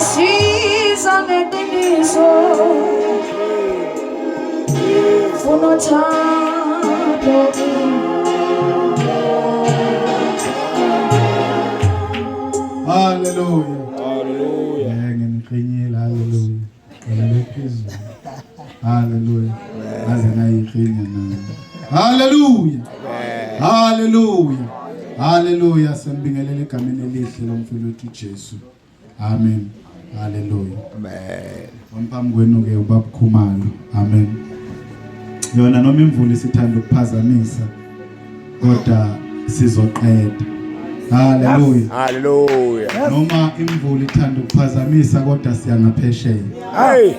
Siza ngeqiniso Funa uthando. Hallelujah. Hallelujah. Eh nginiqinyile hallelujah. Hallelujah phezulu. Hallelujah. Ngaze ngayiqinya nami. Hallelujah. Hallelujah. Hallelujah. Sembingelele egameni elihle lomfelo wethu Jesu. Amen. Hallelujah. Amen. Phambi kwenu ke ubaba Khumalo. Amen. Yona noma imvula isithanda ukuphazamisa kodwa sizoqeda. Hallelujah. Hallelujah. Noma imvula ithanda ukuphazamisa kodwa siya ngaphesheya. Hey.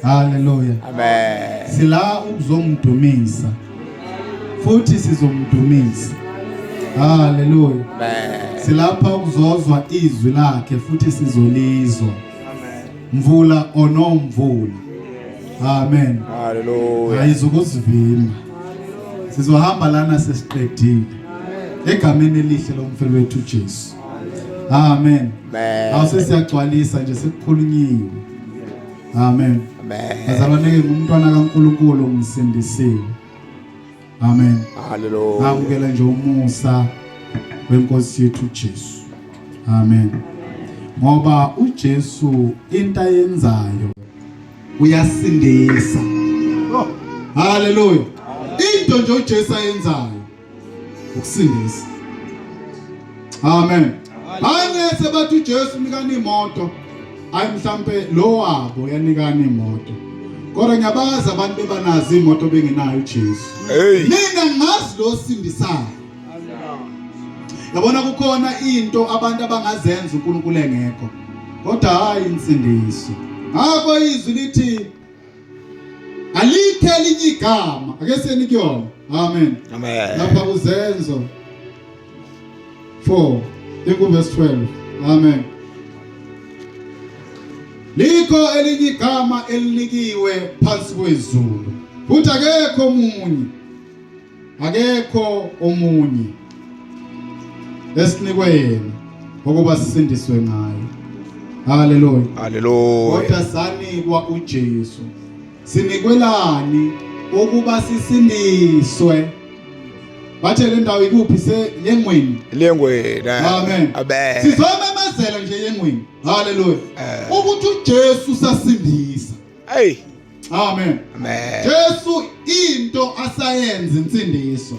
Hallelujah. Amen. Sila ukuzomdumisa. Futhi sizomdumisa. Hallelujah. Amen. Silapha ukuzozwa izwi lakhe futhi sizolizwa. Mvula onomvula. Amen. Hallelujah. Ayizukuzivimba. Sizohamba lana sesiqedile. Egameni elihle lomfelo wethu Jesu. Amen. Amen. Awusesiyagcwalisa nje sekukhulunyiwe. Amen. Amen. Bazalwane ke ngumntwana kaNkuluNkulu ngisindisiwe. Amen. Hallelujah. Ngamukela nje umusa wenkosi yethu Jesu. Amen. Ngoba uJesu into ayenzayo uyasindisa. Oh. Hallelujah. Into nje uJesu ayenzayo ukusindisa. Amen. Angese bathi uJesu unikana imoto. Hayi mhlambe lo wabo yanikana imoto. Kodwa ngiyabazi abantu bebanazo imoto bengenayo uJesu. Hey. Mina ngazi lo sindisayo. Yabona kukhona into abantu abangazenza uNkulunkulu engekho. Kodwa hayi insindiso. Ngakho izwi lithi alikho elinye igama. Ake seni kuyona. Amen. Amen. Lapha kuzenzo 4 iku verse 12. Amen. Likho elinye igama elinikiwe phansi kwezulu. Futhi akekho omunye. Akekho omunye esinikwe yena ukuba sisindiswe ngaye. Haleluya. Hallelujah. Kodwa sanikwa uJesu. Sinikwelani ukuba sisindiswe? Bathe le ndawo ikuphi se yengweni. Lengweni. Amen. Amen. Sizomemezela nje yengweni. Haleluya. Eh. Ukuthi uJesu sasindisa. Hey. Amen. Amen. Jesu into asayenza insindiso.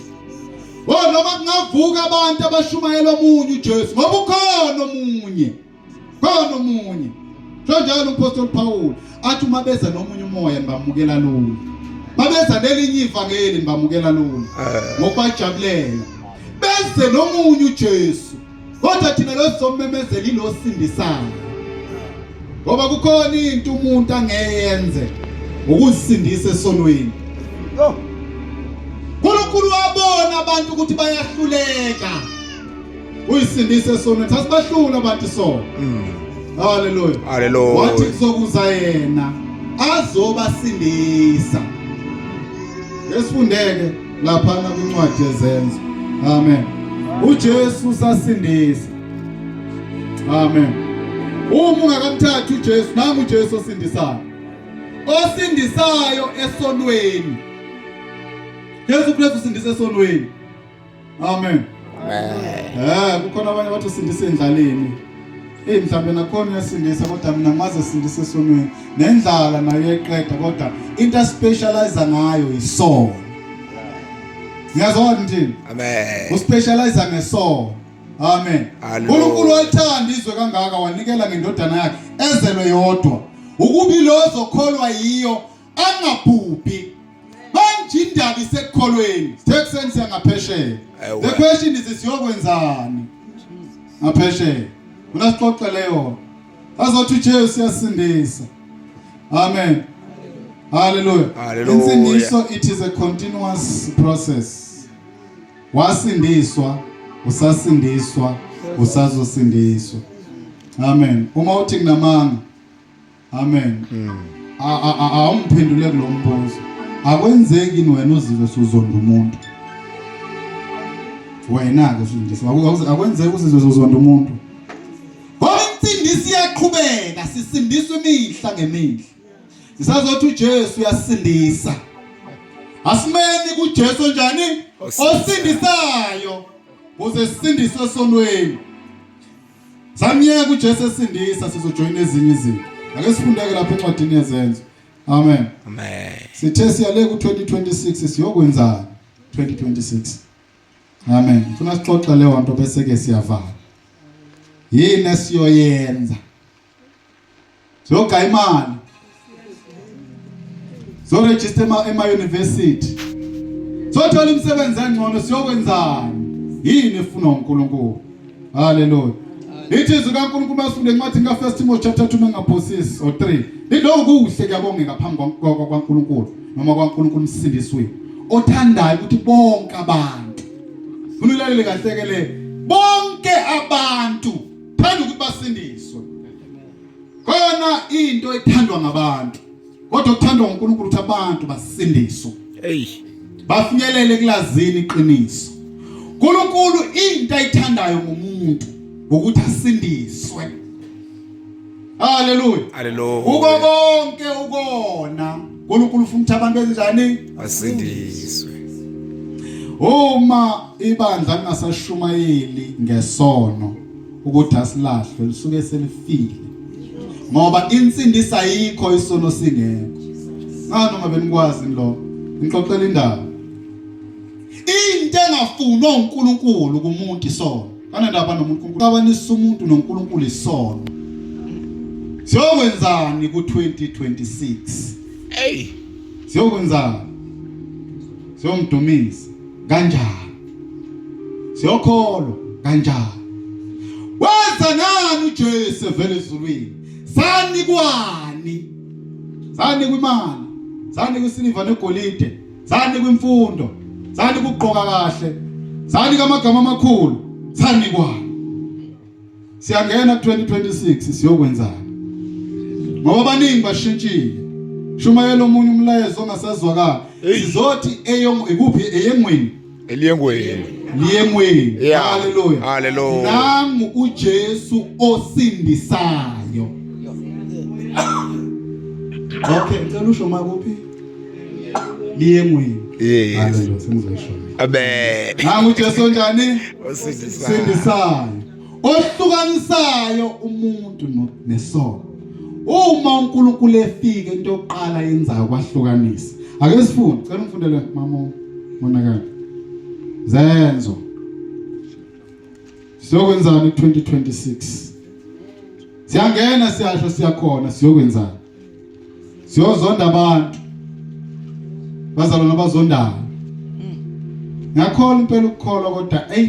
Oh noma kungavuka abantu abashumayela omunye uJesu ngoba ukhona omunye. Khona omunye. Njalo uMpostoli Paul athi uma beza nomunye umoya nibamukela lula. Babeza nelinye ivangeli nibamukela lula. Eh. Ngokubajabulela. Beze nomunye uJesu. Kodwa thina lo sommemezela ilo sindisayo. Ngoba kukhona into umuntu angeyenze ukusindisa esonweni. Oh. uNkulunkulu wabona abantu ukuthi bayahluleka. Uyisindise esonweni. Sasibahlula abantu isono. Hallelujah. Hallelujah. Wathi kuzokuza yena azobasindisa. Esifundeke laphana kwincwadi yezenzo. Amen. uJesu usasindisa. Amen. Uma ungakamthathi uJesu, nangu uJesu osindisayo. Osindisayo esonweni. Jesu Kristu usindisa esonweni. Amen. Amen. Eh kukhona abanye bathi usindisa endlaleni. Eh mhlawumbe nakhona uyasindisa kodwa mina ngaze sindise esonweni. Nendlala nayo iyayiqeda kodwa into specialize ngayo isono. Ngiyazona nje. Amen. Uspecialize ngesono. Amen. Hallelujah. uNkulunkulu walithanda izwe kangaka wanikela ngendodana yakhe ezelwe yodwa. Ukuba lozokholwa yiyo angabhubhi. Manje indaba isekukholweni. Sithe kuseni siyangaphesheya. Ewe. The question is siyokwenzani? Ngaphesheya. Unasixoxele yona. Azothi uJesu uyasindisa. Amen. Hallelujah. Hallelujah. Insindiso it is a continuous process. Wasindiswa, usasindiswa, usazosindiswa. Amen. Uma uthi kunamanga. Amen. Awumphendule kulo mbuzo. Akwenzeki yini wena uzizwe usuzonda umuntu? Wena ke usindiswa. Akwenzeki uzizwe usuzonda umuntu. Ngoba insindiso iyaqhubeka, sisindiswa imihla ngemihla. Sisazothi uJesu uyasindisa. Asimeni kuJesu njani? Osindisayo. Kuze sisindiswe esonweni. Samyeka uJesu esindisa sizojoyina ezinye izinto. Ake sifundeke lapha encwadini yezenzo. Amen. Amen. Sithe siyale ku-2026 siyokwenzani 2026. Amen. Ngifuna sixoxe leyo nto bese ke siyavala. Yini esiyoyenza? Siyogaya imali. Siyoregister ema university. Sothola imisebenzi engcono siyokwenzani? Yini efunwa uNkulunkulu? Hallelujah. Ithi izwi kaNkulunkulu masifunde encwadini ka-1 Timothy chapter 2 mengaphosisi or 3. Lilokhu kuhle kuyabongeka phambi kwaNkulunkulu noma kwaNkulunkulu umsindisi wethu othandayo ukuthi bonke abantu. Funa ulalele kahle ke le. Bonke abantu thanda ukuthi basindiswe. Khona into ethandwa ngabantu. Kodwa okuthandwa uNkulunkulu ukuthi abantu basindiswe. Hey. Bafinyelele kulazini iqiniso. uNkulunkulu into ayithandayo ngomuntu ukuthi asindiswe. Haleluya. Haleluya. Kuko konke ukona. uNkulunkulu ufuna ukuthi abantu benjani? Asindiswe. Uma ibandla lingasashumayeli ngesono ukuthi asilahlwe lisuke selifile. Ngoba insindiso ayikho isono singekho. Ngani noma benikwazi lo? Ngixoxela indaba. Into engafunwa uNkulunkulu kumuntu isono. Kanendaba nomuntu uNkulunkulu. Abanisa umuntu noNkulunkulu isono. Siyokwenzani ku-2026? Hey. Siyokwenzani? Siyomdumisa kanjani? Siyokholwa kanjani? Wenza nani uJesu evela ezulwini? Sanikwani? Sanikwa imali, sanikwa isiliva negolide, sanikwa imfundo, sanikwa ukugqoka kahle, sanikwa amagama amakhulu, sanikwani? Siyangena ku-2026 siyokwenzani? Ngoba abaningi bashintshile. Shumayela omunye umlayezo ongasazwakali. Sizothi eyom ikuphi eyengweni? Eliyengweni. Liyengweni. Yeah. Hallelujah. Hallelujah. Nangu uJesu osindisayo. Okay, ngicela usho makuphi? Liyengweni. Yes. Hallelujah, sengizoyisho. Amen. Nangu uJesu onjani? Osindisayo. Sindisayo. Ohlukanisayo umuntu nesono. Uma uNkulunkulu efika into yokuqala yenzayo kwahlukanisa. Ake sifunde, cela ungifundele mama monakalo. Zenzo. Siyokwenzani ku-2026? Siyangena siyasho siyakhona siyokwenzani? Siyozonda abantu. Bazalwana abazondayo. Ngiyakholwa impela ukukholwa kodwa ey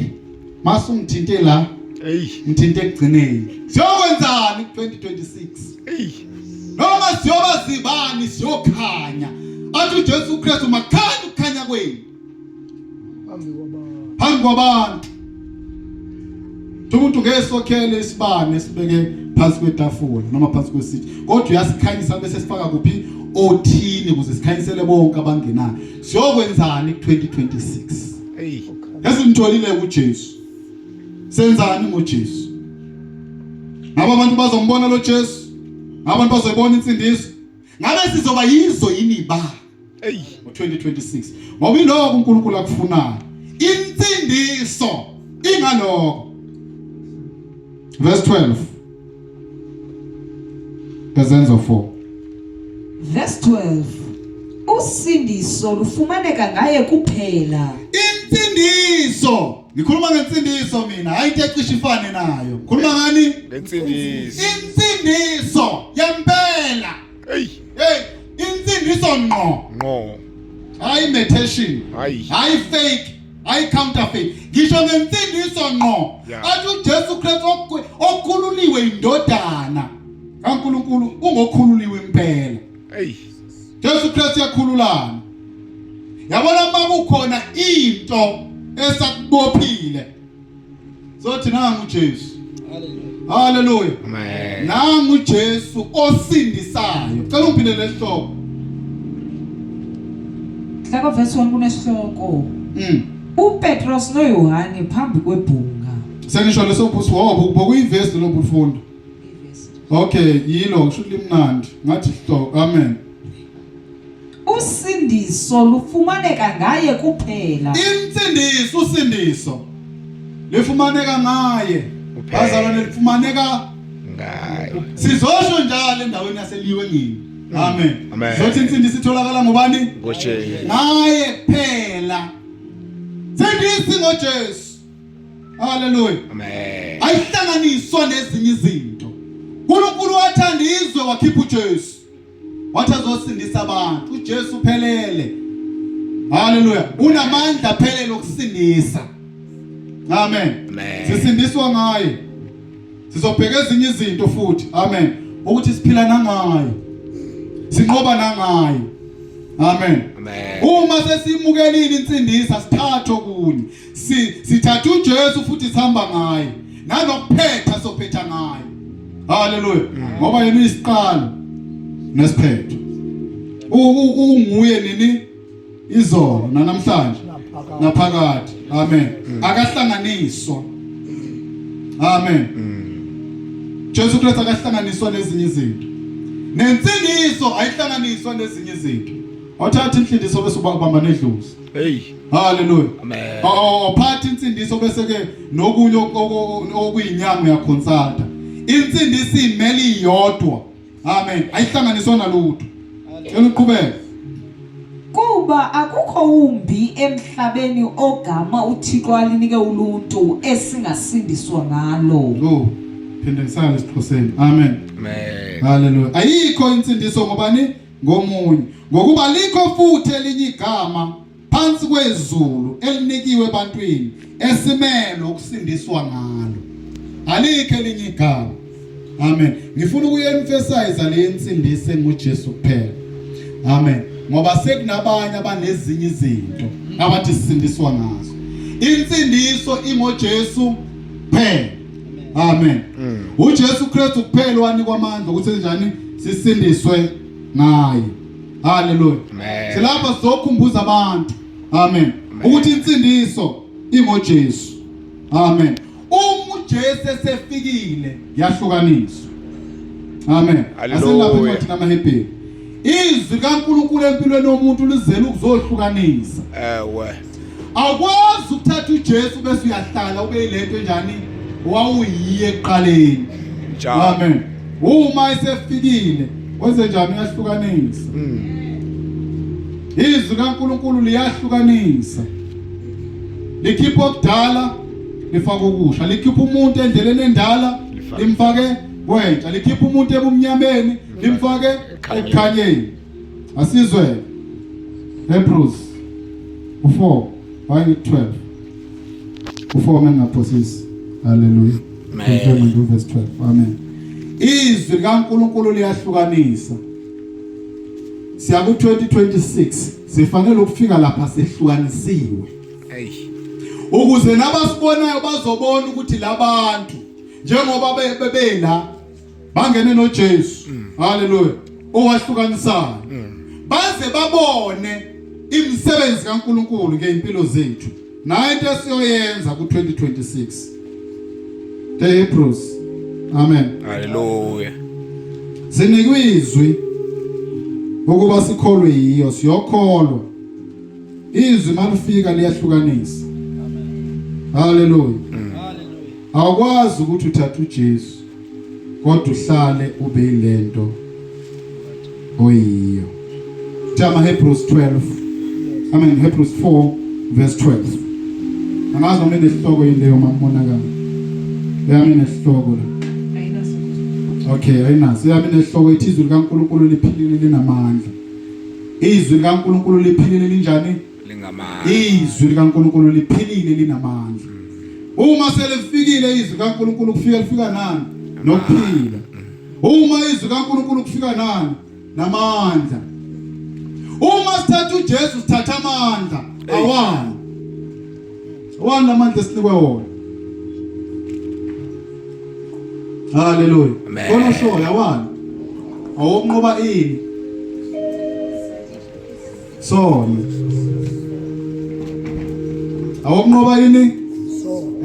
masungithinte la Ey. ngithinte ekugcineni. Siyokwenzani ku-2026? Ey. Noma siyoba zibani siyokhanya. Athi uJesu Kristu makhanya ukukhanya kwenu. Phambi kwabantu. Umuntu ngeke sokhele isibane esibeke phansi kwetafula noma phansi kwesitsha kodwa uyasikhanyisa bese sifaka kuphi othini ukuze sikhanyisele bonke abangenayo. Siyokwenzani ku-2026? Ey. Esimtholile kuJesu. Senzani ngoJesu? Ngabe abantu bazombona lo Jesu? Ngabe abantu bazoyibona insindiso? Ngabe sizoba yizo yini ba? Ey. Ngo-2026 ngoba iloko uNkulunkulu akufunayo. Insindiso ingaloko. Verse 12. Ezenzo 4. Verse 12. Usindiso lufumaneka ngaye kuphela. Insindiso. Ngikhuluma ngensindiso mina, hayi into ecishe ifane nayo. Ngikhuluma ngani? Ngensindiso. Insindiso yempela. Ey. Hey, insindiso ngqo. Ngqo. Hayi imitation. Hayi. Hayi fake. Hayi counterfeit. Ngisho ngensindiso ngqo. Yeah. Athi uJesu Kristu okhululiwe indodana kaNkuluNkulu ungokhululiwe impela. Ey. Jesu Kristu yakhululana. Yabona uma kukhona into esakubophile. Sothi nangu uJesu. Hallelujah. Amen. Nangu uJesu osindisayo. Cela ungiphinde lesihloko. Hlaka verse 1 kunesihloko. UPetros noYohane phambi kwebhunga. Sengisho leso bhusi wobo bokuyivesi lo bufunda. Okay, yilo kusho ukuthi limnandi. Ngathi hloko. Amen. Usindiso lufumaneka ngaye kuphela. Insindiso usindiso lifumaneka ngaye. Kuphela. Bazalwane lifumaneka Ngaye. sizosho njalo endaweni yaseliwe ngini. Amen. Amen. Zothi insindiso itholakala ngobani? NgoJesu. Ngaye kuphela. Sindisi ngoJesu. Hallelujah. Amen. Ayihlanganiswa nezinye izinto. uNkulunkulu wathanda izwe wakhipha uJesu. Wathi azosindisa abantu. uJesu uphelele. Hallelujah. Unamandla aphelele okusindisa. Amen. Amen. Sisindiswa ngaye. Sizobheka ezinye izinto futhi. Amen. Ukuthi siphila nangaye. Sinqoba nangaye. Amen. Amen. Uma sesimukelile insindiso sithathe okunye. Si sithatha uJesu futhi sihamba ngaye. Nanokuphetha sophetha ngaye. Hallelujah. Ngoba yena uyisiqalo nesiphetho. Unguye nini? Izolo nanamhlanje naphakade. Amen. Akahlanganiswa. Amen. Jesu Kristu akahlanganiswa nezinye izinto. Nensindiso ayihlanganiswa nezinye izinto. Awuthatha insindiso bese ubamba nedlozi. Hey. Hallelujah. Amen. Awuphatha insindiso bese ke nokunye okuyinyanga uyaconsulta. Insindiso imele iyodwa. Amen. Ayihlanganiswa nalutho. Cela uqhubeke. Kuba akukho wumbi emhlabeni ogama uThixo alinike uluntu esingasindiswa ngalo. Go. Phinde ngisale esiXhoseni. Amen. Amen. Hallelujah. Ayikho insindiso ngobani? Ngomunye. Ngokuba likho futhi elinye igama phansi kwezulu elinikiwe ebantwini esimele ukusindiswa ngalo. Alikho elinye igama. Amen. Ngifuna ukuyi-emphasize le nsindiso enguJesu kuphela. Amen. Ngoba sekunabanye abanezinye izinto abathi sisindiswa ngazo. Insindiso ingoJesu kuphela. Amen. UJesu Kristu kuphela wanikwa amandla ukuthi njani sisindiswe ngaye. Hallelujah. Amen. Silapha sizokhumbuza abantu. Amen. Ukuthi insindiso ingoJesu. Amen. Uma uJesu esefikile yahlukaniswa. Amen. Hallelujah. Aselapha encwadini yamaHebheru. Izwi kaNkulunkulu empilweni yomuntu lizele ukuzohlukanisa. Ewe. Awukwazi ukuthatha uJesu bese uyahlala ube yilento enjani wawuyiye ekuqaleni. Njalo. Amen. Uma esefikile wenze njani uyahlukanisa. Izwi kaNkulunkulu liyahlukanisa. Likhipha okudala lifaka okusha, likhipha umuntu endleleni endala Lifake. limfake kwentsha, likhipha umuntu ebumnyameni limfake Ekukhanyeni. ekukhanyeni. Asizwe Hebrews 4 hayi 12 u4 mengaphosisi. Hallelujah. Amen. Confirm verse 12. Amen. Izwi likaNkulunkulu liyahlukanisa. Siya ku 2026 sifanele ukufika lapha sehlukanisiwe. Hey. Ukuze nabasibonayo bazobona ukuthi labantu njengoba bebela bangene noJesu. Hallelujah. Owahlukanisayo. Baze babone imisebenzi kaNkulunkulu ngeimpilo zethu. Nayo into esiyoyenza ku-2026. The Hebrews. Amen. Hallelujah. Sinikwe izwi ukuba sikholwe yiyo siyokholwa. Izwi malifika liyahlukanisa. Hallelujah. Awukwazi ukuthi uthathe uJesu kodwa uhlale ube yilento oyiyo. Thama Hebrews 12. Amen Hebrews 4 verse 12. Angazi noma inesihloko yini leyo mamonakalo. Yami inesihloko la. Okay, ayinaso. Yami inesihloko ithi izwi likaNkulunkulu liphilile linamandla. Izwi likaNkulunkulu liphilile linjani? Lingamandla. Izwi likaNkulunkulu liphilile linamandla. Uma selifikile izwi likaNkulunkulu kufika lifika nani? Nokuphila. Uma izwi likaNkulunkulu kufika nani? Namandla. Uma sithatha uJesu sithatha amandla awani. Awani amandla esinikwe wona. Hallelujah. Amen. Kona ushoyo awani. Awokunqoba ini? Sono. Awokunqoba ini?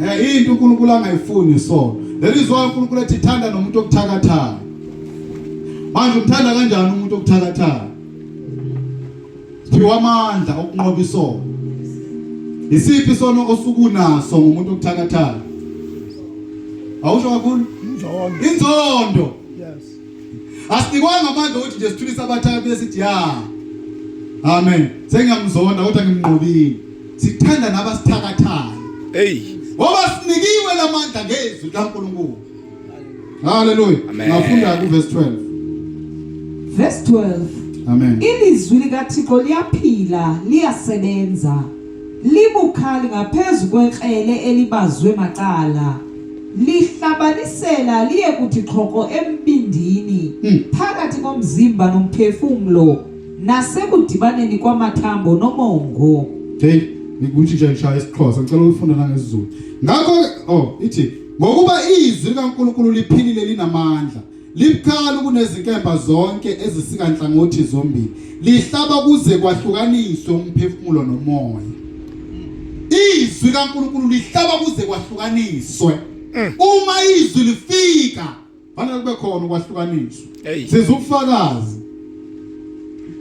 Eh into uNkulunkulu angayifuni isono. That is why uNkulunkulu ethi thanda nomuntu okuthakathayo. Manje umthanda kanjani umuntu okuthakathayo? Siphiwa amandla okunqoba isono. Isiphi isono osukunaso ngomuntu okuthakathayo? Awusho kakhulu? Inzondo. Inzondo. Yes. Asinikwanga amandla ukuthi nje sithulise abathakathi bese sithi ya. Amen. Sengiyamzonda kodwa ngimnqobile. Sithanda nabasithakathayo. Hey. Ngoba sinikiwe lamandla ngezwi likaNkulunkulu. Hallelujah. Amen. Ngafunda ku verse 12. Verse 12. Amen. Ilizwi likaThixo liyaphila, liyasebenza. Libukhali ngaphezu kwekrele elibazwe macala. Lihlabanisela liye kuthi xhoko embindini phakathi komzimba nomphefumlo nasekudibaneni kwamathambo nomongo. Hey, ngikuthi nje ngishaya isiXhosa, ngicela ukufunda nangesiZulu. Ngakho oh ithi ngokuba izwi likaNkulunkulu liphilile linamandla, libukhali kunezinkemba zonke ezisika nhlangothi zombili, lihlaba kuze kwahlukaniswe umphefumulo nomoya. Izwi kaNkulunkulu lihlaba kuze kwahlukaniswe. Uma izwi lifika, fanele kube khona ukwahlukaniswa. Hey. Sizubufakazi.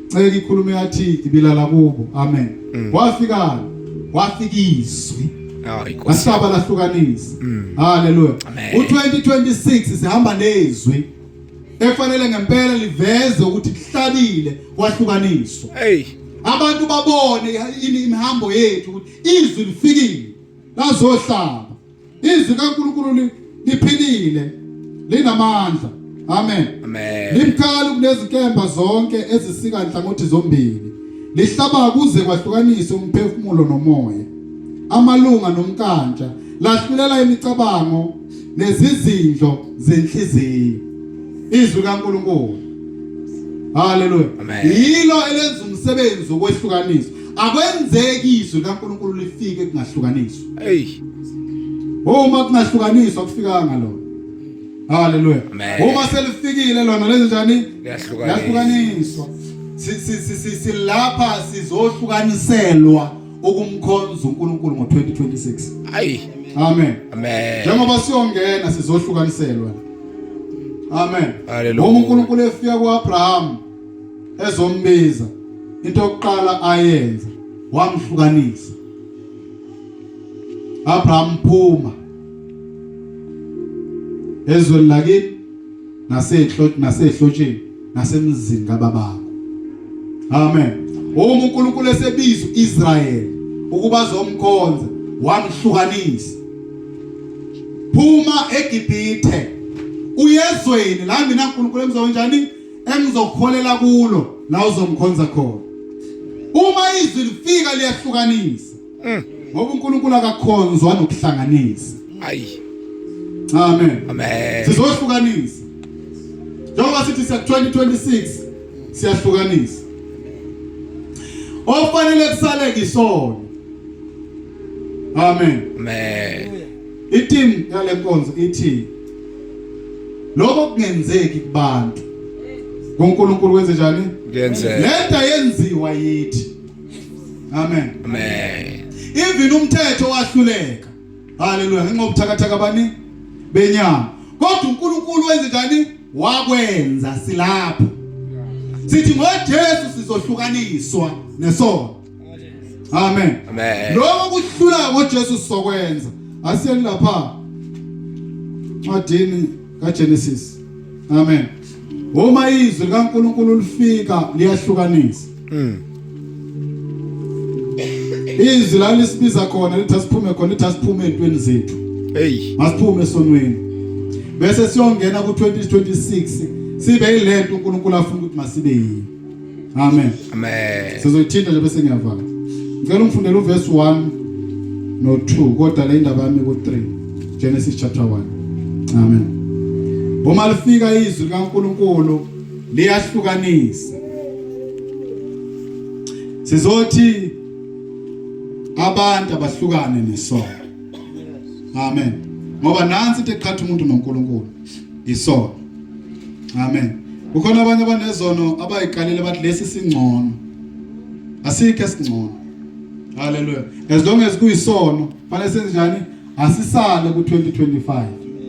Cela ikhulume yathi ibilala kubo. Amen. Wafika wafika izwi. Hayi Nkosi. Lahlaba lahlukanisa. Hallelujah. Amen. U2026 sihamba nezwi efanele ngempela liveze ukuthi kuhlabile kwahlukaniswa. Hey. Abantu babone imihambo yethu ukuthi izwi lifikile lazohlaba. Izwi kaNkulunkulu liphilile linamandla. Amen. Amen. Libukhali kunezinkemba zonke ezisika nhlangothi zombili. Lihlaba kuze kwahlukanise umphefumulo nomoya. Amalunga nomkantsha lahlulela imicabango nezizindlo zenhliziyo. Izwi kaNkulunkulu. Haleluya. Amen. Yilo elenza umsebenzi wokwehlukanisa. Akwenzeki izwi likaNkulunkulu lifike kungahlukaniswa. Hey. Uma kungahlukaniswa kufikanga lona. Haleluya. Amen. Uma selifikile lona lenze njani? Liyahlukaniswa. Liyahlukaniswa. Silapha sizohlukaniselwa ukumkhonza uNkulunkulu ngo2026. Ayi. Amen. Amen. Njengoba siyongena sizohlukaniselwa. Amen. Hallelujah. Uma uNkulunkulu efika kuAbraham ezombiza into yokuqala ayenza wamhlukanisa. Abraham phuma ezweni lakini nasehlotsheni nasemzini kababakho. Amen. Uma uNkulunkulu esebiza uIsrael ukuba azomkhonza wamhlukanisa. Phuma eGibhithe uyezweni la mina uNkulunkulu emzonjani engizokholela kulo la uzomkhonza khona. Uma izwi lifika liyahlukanisa. Ngoba uNkulunkulu akakhonzwa nokuhlanganisa. Ayi. Amen. Amen. Sizohlukanisa. Njengoba sithi siya 2026 siyahlukanisa. Ofanele kusale ngisona. Amen. Amen. Iteam yale nkonzo ithi lokho kungenzeki kubantu. kuNkulunkulu wenze njani? Kuyenzeka. Lento yenziwa yithi. Amen. Amen. Even umthetho wahluleka. Haleluya, ngenxa yobuthakathaka bani benyama. Kodwa uNkulunkulu wenze njani? Wakwenza silapho. Sithi ngoJesu sizohlukaniswa nesono. Amen. Amen. Lokho kuhlula ngoJesu sizokwenza. Asiyeni lapha. Ncwadini kaGenesis. Amen. Uma izwi likaNkulunkulu lifika liyahlukanisa. Izwi la lisibiza khona lithi asiphume khona lithi asiphume entweni zethu. Hey. Masiphume esonweni. Bese siyongena ku2026 sibe yilento uNkulunkulu afuna ukuthi masibe yiyo. Amen. Amen. Sizoyithinta nje bese ngiyavala. Ngicela ungifundele uverse 1 no 2 kodwa le indaba yami ku 3. Genesis chapter 1. Amen. Uma lifika izwi likaNkulunkulu liyahlukanisa. Sizothi abantu abahlukane nesono. Amen. Ngoba nansi into eqhatha umuntu noNkulunkulu isono. Amen. Kukhona abanye abanezono abayiqalile bathi lesi singcono. Asikho esingcono. Hallelujah. As long as kuyisono, fanele senze njani? Asisale ku 2025.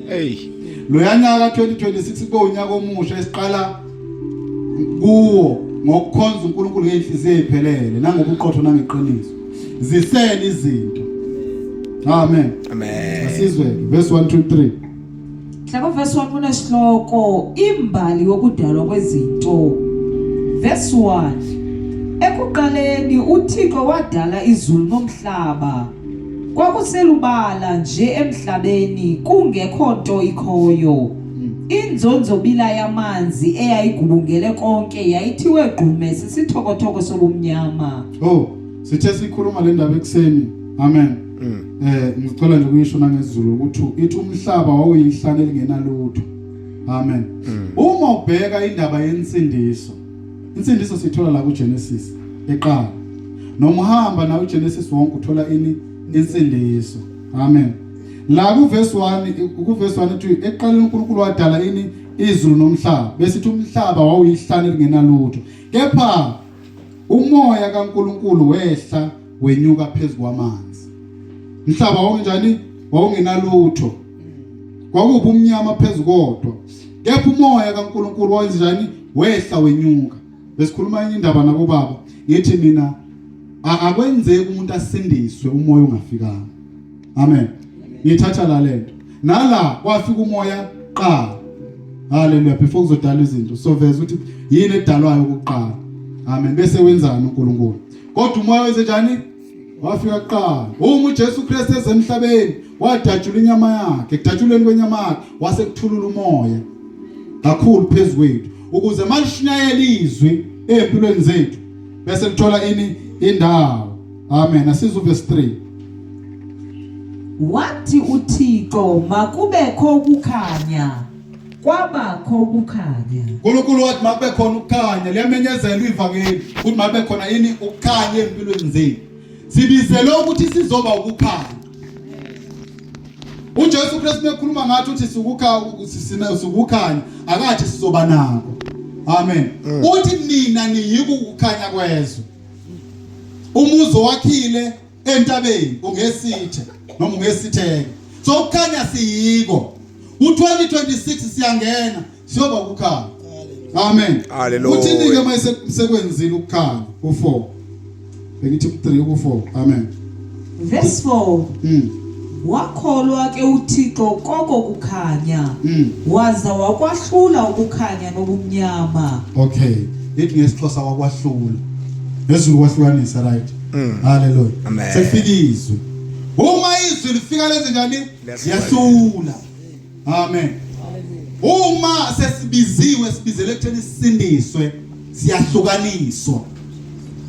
Hey. Lo yanyaka 2026 kube unyaka omusha esiqala Kuwo ngokukhonza uNkulunkulu ngenhliziyo ephelele nangobuqotho nangeqiniso. Zisele izinto. Amen. Amen. Asizwe verse 1 2 3. Hlaka verse 1 kunesihloko imbali yokudalwa kwezinto. Verse 1 Ekuqaleni uThixo wadala izulu nomhlaba. Kwakuselubala nje emhlabeni kungekho nto ikhoyo. Inzonzobila yamanzi eyayigubungele konke yayithiwe gqume sisithokothoko sobumnyama. Oh, sithe sikhuluma le ndaba ekuseni. Amen. Ngicela nje ukuyisho nangesiZulu ukuthi ithi umhlaba wawuyihlane elingenalutho. Amen. Uma ubheka indaba yensindiso, insindiso sithola la kuGenesis eqala. Noma uhamba na uGenesis wonke uthola ini insindiso. Amen. La ku verse 1 ku verse 1 ithi ekuqaleni uNkulunkulu wadala ini izulu nomhlaba. Bese ithi umhlaba wawuyihlane elingenalutho. Kepha umoya kaNkulunkulu wehla wenyuka phezu kwamanzi. Umhlaba wawunjani? Wawungenalutho. Kwakubumnyama phezu kodwa. Kepha umoya kaNkulunkulu wayenjani? Wehla wenyuka. Besikhuluma enye indaba nabo baba. Ngithi mina akwenzeki umuntu asindiswe umoya ungafikanga. Amen. Ngithatha la lento. Nala kwafika umoya qala. Hallelujah before kuzodalwa izinto. So veza ukuthi yini edalwayo ukuqala. Amen. Bese wenzani uNkulunkulu? Kodwa umoya wenze njani? Wafika kuqala. Uma uJesu Kristu ezemhlabeni wadatshula inyama yakhe, ekudatshulweni kwenyama yakhe wase kuthulula umoya kakhulu phezu kwethu ukuze malishunyayela izwi empilweni zethu bese lithola ini indawo. Amen. Asizwe verse 3. Wathi uThixo makubekho ukukhanya kwabakho ukukhanya. uNkulunkulu wathi makube khona ukukhanya, liyamenyezelwa ivangeli ukuthi makube khona ini ukukhanya empilweni zethu. Sibizelwe ukuthi sizoba ukukhanya. uJesu Kristu mekhuluma ngathi uthi sikukhanya, akathi sizoba nako. Amen. Uthi nina niyiko ukukhanya kwezwe. Umuzi wakhile entabeni ungesithe noma ungesitheke. So ukukhanya siyiko. U2026 siyangena siyoba ukukhanya. Amen. Hallelujah. Uthini ke mase sekwenzile ukukhanya ku4. Bengithi ku3 ku4. Amen. Verse 4 Wakholwa ke uThixo koko kukhanya waza wakwahlula ukukhanya nobumnyama. Okay. Ithi ngesiXhosa wakwahlula. NgesiZulu kwahlukanisa right. Hallelujah. Amen. Sefika izwi. Uma izwi lifika lenze njani? Liyahlula. Amen. Uma sesibiziwe sibizele ekutheni sisindiswe, siyahlukaniswa.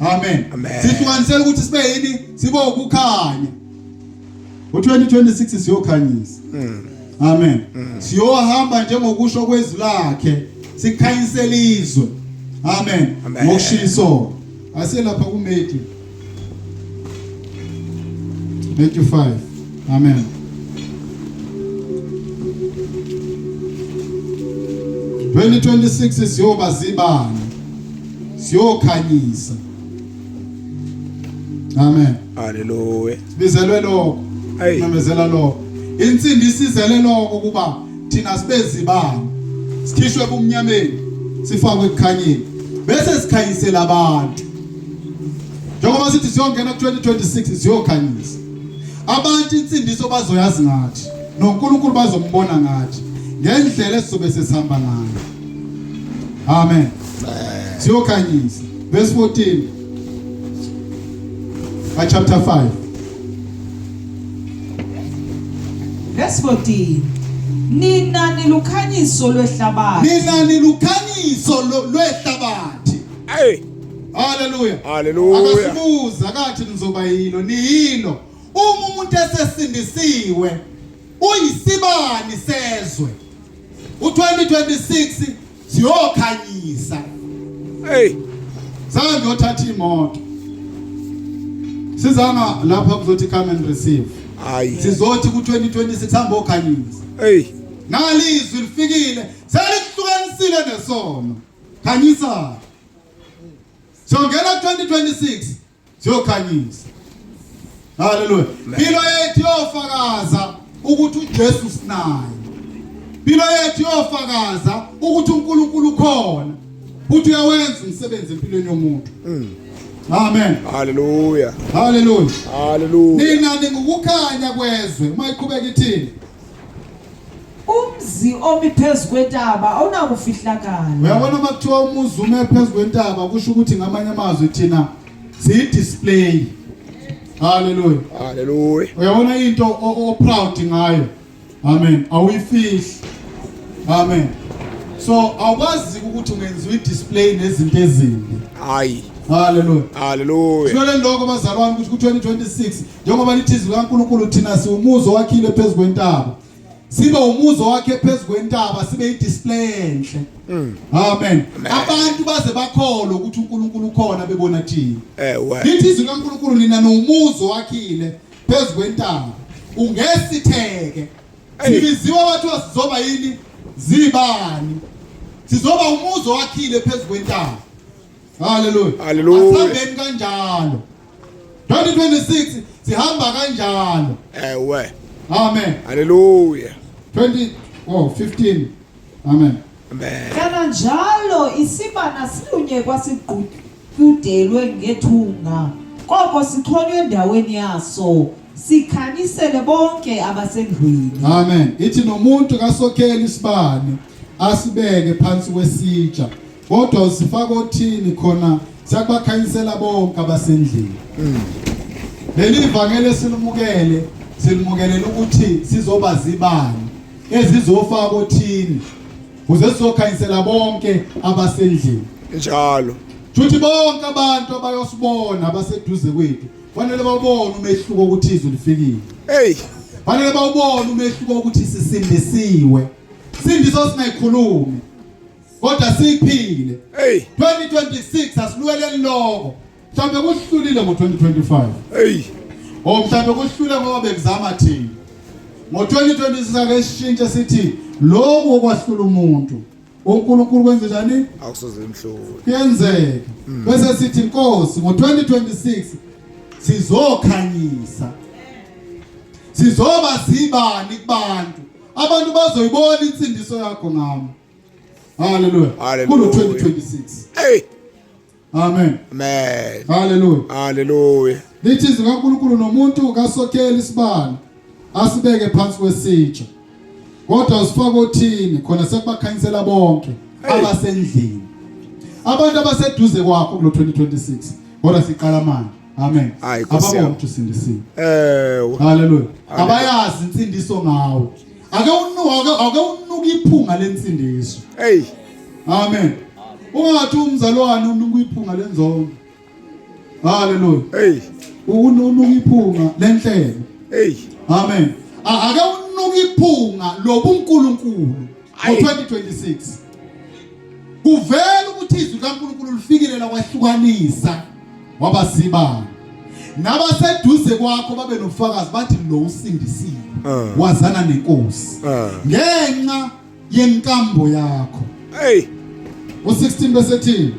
Amen. Amen. Sihlukanisela ukuthi sibe yini? Sibe ukukhanya. U2026 siyokhanyisa. Amen. Siyohamba njengokusho kwezwi lakhe, sikhanyisele izwe. Amen. Amen. Ngokushiso. Asiye lapha kuMatthew. Matthew 5. Amen. 2026 siyoba zibani. Siyokhanyisa. Amen. Hallelujah. Sibizelwe lokho. Hey. Memezela lokho. Insindiso izele lokho kuba thina sibe zibani. Sikhishwe ebumnyameni, sifakwe ekukhanyeni. Bese sikhanyisela abantu. Njengoba sithi siyongena ku2026 siyokhanyisa. Abantu insindiso bazoyazi ngathi noNkulunkulu bazombona ngathi ngendlela esizobe sesihamba ngayo. Amen. Siyokhanyisa. Verse 14. Ka chapter 5. Verse 14 Nina nilukhanyiso lwehlabathi. Nina nilukhanyiso lwehlabathi. Hey. Hallelujah. Hallelujah. Akasibuza akathi nizoba yilo, niyilo. Uma umuntu esesindisiwe uyisibani sezwe. U2026 siyokhanyisa. Hey. Zange ngiyothatha imoto. Sizanga lapha kuzothi come and receive. Hayi. Sizothi ku2026 hamba okhanyisa. Hey. Nalizwi lifikile selihlukanisile nesono. Khanyisa. Siyongena 2026 siyokhanyisa. Haleluya. Impilo yethu yofakaza ukuthi uJesu sinaye. Impilo yethu yofakaza ukuthi uNkulunkulu ukhona. Futhi uyawenza umsebenzi empilweni yomuntu. Amen. Hallelujah. Hallelujah. Hallelujah. Nina ningukukhanya kwezwe. Uma iqhubeka ithini? Umzi omi phezu kwentaba awunakufihlakala. Uyabona uma kuthiwa umuzi ume phezu kwentaba kusho ukuthi ngamanye amazwi thina siyi-display. Hallelujah. Hallelujah. Uyabona into o proud ngayo. Amen. Awuyifihli. Amen. So awukwazi ukuthi ungenziwa i-display nezinto ezimbi. Hayi. Hallelujah. Hallelujah. Sibele lokho bazalwane ukuthi ku-2026 njengoba lithi izwi likaNkulunkulu thina siwumuzi owakhile phezu kwentaba. Sibe umuzi owakhe phezu kwentaba sibe i-display enhle. Amen. Abantu baze bakholwe ukuthi uNkulunkulu ukhona bebona thina. Ewe. Lithi izwi likaNkulunkulu nina nomuzi owakhile phezu kwentaba ungesitheke. Sibiziwe bathiwa sizoba yini? Zibani. Sizoba umuzi owakhile phezu kwentaba. Hallelujah. Hallelujah. Asihambeni kanjalo. 2026 sihamba kanjalo. Ewe. Amen. Hallelujah. 20 oh 15. Amen. Amen. Kananjalo isibana silunyekwa siqutyudelwe ngethunga, koko sixhonywe endaweni yaso, sikhanyisele bonke abasendlwini. Amen. Ithi nomuntu kasokhela isibane asibeke phansi kwesitsha kodwa usifaka othini khona siyakubakhanyisela bonke abasendlini. Leli vangeli esilimukele silimukelela ukuthi sizoba zibani ezizofaka othini ukuze sizokhanyisela bonke abasendlini. Njalo. Futhi bonke abantu abayosibona abaseduze kwethu fanele bawubone umehluko ukuthi izwi lifikile. Hey. Fanele bawubone umehluko ukuthi sisindisiwe. Sindiso singayikhulumi. Kodwa siphile. Hey. 2026 asilweleni lokho. Mhlawumbe kuhlulile ngo-2025. Hey. Oh mhlawumbe kuhlule ngoba bekuzama thina. Ngo-2026 ake sishintshe sithi lokhu okwahlula umuntu uNkulunkulu kwenze njani? Akusoze imhlule. Kuyenzeka. Bese sithi Nkosi ngo-2026 sizokhanyisa. Sizoba zibani kubantu. Abantu bazoyibona insindiso yakho ngami. Hallelujah. Hallelujah. Kulo 2026. Hey. Amen. Amen. Hallelujah. Hallelujah. Lithi izwi kaNkulunkulu nomuntu kasokhela isibani asibeke phansi kwesitsha. Kodwa usifaka othini khona sekubakhanyisela bonke abasendlini. Abantu abaseduze kwakho kulo 2026. Kodwa siqala manje. Amen. Hayi, Nkosi Ababona yami. ukuthi usindisiwe. Ewe. Hallelujah. Abayazi insindiso ngawe. Ake unuka ake unuka iphunga lensindiso. Hey. Amen. Ungathi umzalwane unuka iphunga lenzondo. Hallelujah. Hey. Unuka iphunga lenhlelo. Hey. Amen. Ake unuka iphunga lobuNkulunkulu Ayi. ngo-2026. Kuvela ukuthi izwi likaNkulunkulu lifikile lakwahlukanisa wabasibani. Nabaseduze kwakho babe nobufakazi bathi lo usindisiwe. Wazana nenkosi. Ngenxa yenkambo yakho. Hey. U16 bese thini?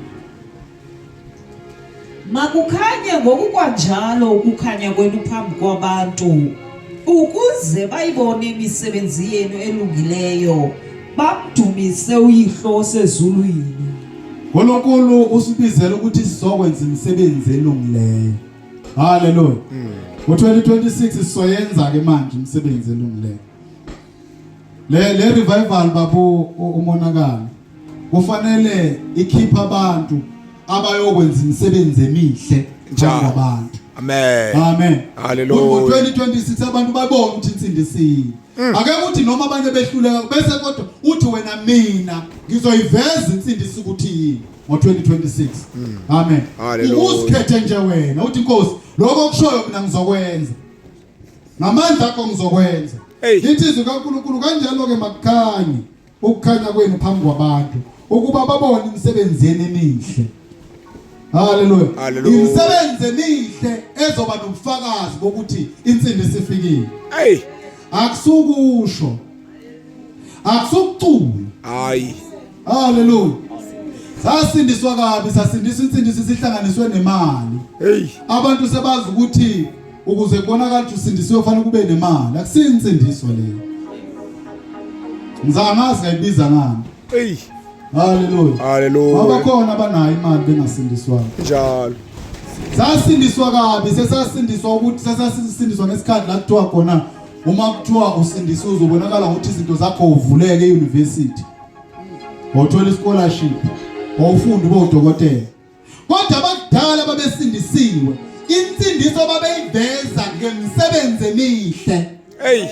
Makukhanye ngokukwanjalo ukukhanya kwenu phambi kwabantu, ukuze bayibone imisebenzi yenu elungileyo, bamdumise uYihlo osezulwini. uNkulunkulu usibizela ukuthi sizokwenza imisebenzi elungileyo. Hallelujah. Ngo-2026 sizoyenza ke manje imisebenzi elungileyo. Le le revival babu umonakalo. Kufanele ikhipha abantu abayokwenza imisebenzi emihle Njalo. kwabantu. Amen. Amen. Hallelujah. Ngo-2026 abantu babone ukuthi insindisiwe. Ake kuthi noma abanye behluleka bese kodwa uthi wena mina ngizoyiveza insindiso ukuthi yini ngo-2026. Amen. Hallelujah. Uzikhethe nje wena uthi Nkosi lokho okushoyo mina ngizokwenza. Ngamandla akho ngizokwenza. Hey. Lithi izwi kaNkulunkulu kanjalo ke makukhanye ukukhanya kwenu phambi kwabantu ukuba babone imisebenzi yenu emihle. Hallelujah. Hallelujah. Imisebenzi emihle ezoba nobufakazi bokuthi insindiso ifikile. Hey. Akusukusho. Akusukucula. Hayi. Hallelujah. Sasindiswa kabi, sasindiswa insindiso isihlanganiswe nemali. Hey. Abantu sebazi ukuthi ukuze kubonakale ukuthi usindisiwe kufanele kube nemali. Akusiyo insindiso leyo. Ngizangazi ngayibiza ngani. Hey. Haleluya. Haleluya. Ngoba khona abanayo imali bengasindiswanga. Njalo. Sasindiswa kabi, sesasindiswa ukuthi sesasindiswa ngesikhathi la kuthiwa khona uma kuthiwa usindiswe uzobonakala ngokuthi izinto zakho uvuleke e-university. Wawuthola i-scholarship, wawufunda ube udokotela. Kodwa abakudala babesindisiwe, insindiso babeyiveza ngemisebenzi emihle. Hey.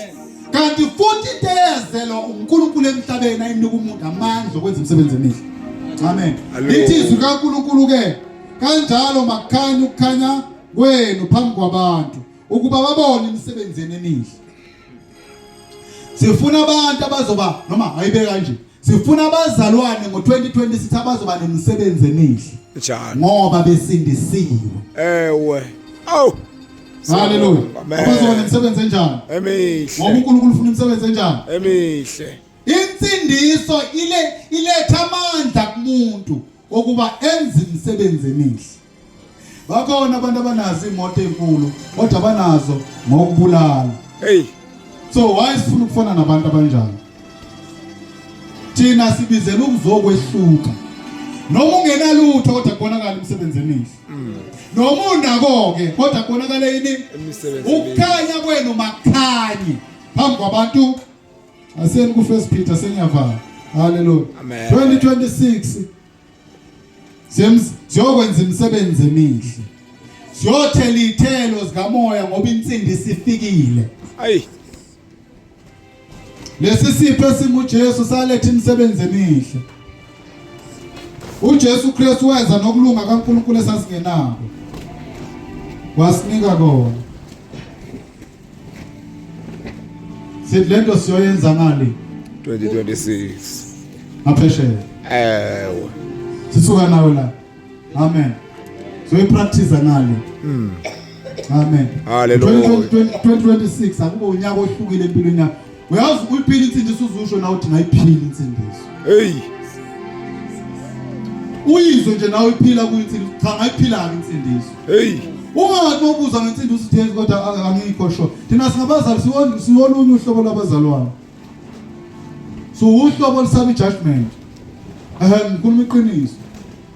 Kanti futhi into eyazelwa uNkulunkulu emhlabeni ayinika umuntu amandla okwenza imisebenzi emihle. Amen. Lithi izwi kaNkulunkulu ke kanjalo makukhanye ukukhanya kwenu phambi kwabantu ukuba babone imisebenzi yenu emihle. Sifuna abantu abazoba noma ayibeka kanje. Sifuna abazalwane ngo-2026 abazoba nemisebenzi emihle. Njalo. Ngoba besindisiwe. Ewe. Awu. Haleluya. Abazoba nemisebenzi enjani? Emihle. Ngoba uNkulunkulu ufuna imisebenzi enjani? Emihle. Insindiso ile iletha amandla kumuntu okuba enze imisebenzi emihle. Bakhona abantu abanazo imoto ezinkulu kodwa banazo ngokubulala. Hey. So why sifuna ukufana nabantu abanjani? Thina sibizela ukuzokwehluka. Noma ungenalutho kodwa kubonakala imisebenzi emihle. Noma unako ke kodwa kubonakala yini? Imisebenzi emihle. Ukukhanya kwenu makukhanye phambi kwabantu. Asiyeni ku First Peter sengiyavala. Hallelujah. Amen. 2026 Siyokwenza imisebenzi emihle. Siyothela iy'thelo zikamoya ngoba insindiso ifikile. Ayi. Lesi sipho esinguJesu saletha imisebenzi emihle. uJesu Kristu weza nokulunga kaNkulunkulu esasingenako. Wasinika kona. Sithi lento siyoyenza ngale 2026. Ngaphesheya. Ewe. Sisuka nawe la. Amen. Soyipractice ngale. Amen. Hallelujah. 2026 akube unyaka ohlukile empilweni yakho. Uyazi uyiphila insindiso uzusho nawe uthi ngayiphila insindiso. Hey. Uyizwe nje nawe iphila kuyinsindiso. Cha ngayiphila ke insindiso. Hey. Ungathi ubuza ngensindiso uthi yes kodwa angikho sure. Thina singabazali siwolunye uhlobo lwabazalwane. So uhlobo olusaba ijudgment. Eh ngikhuluma iqiniso.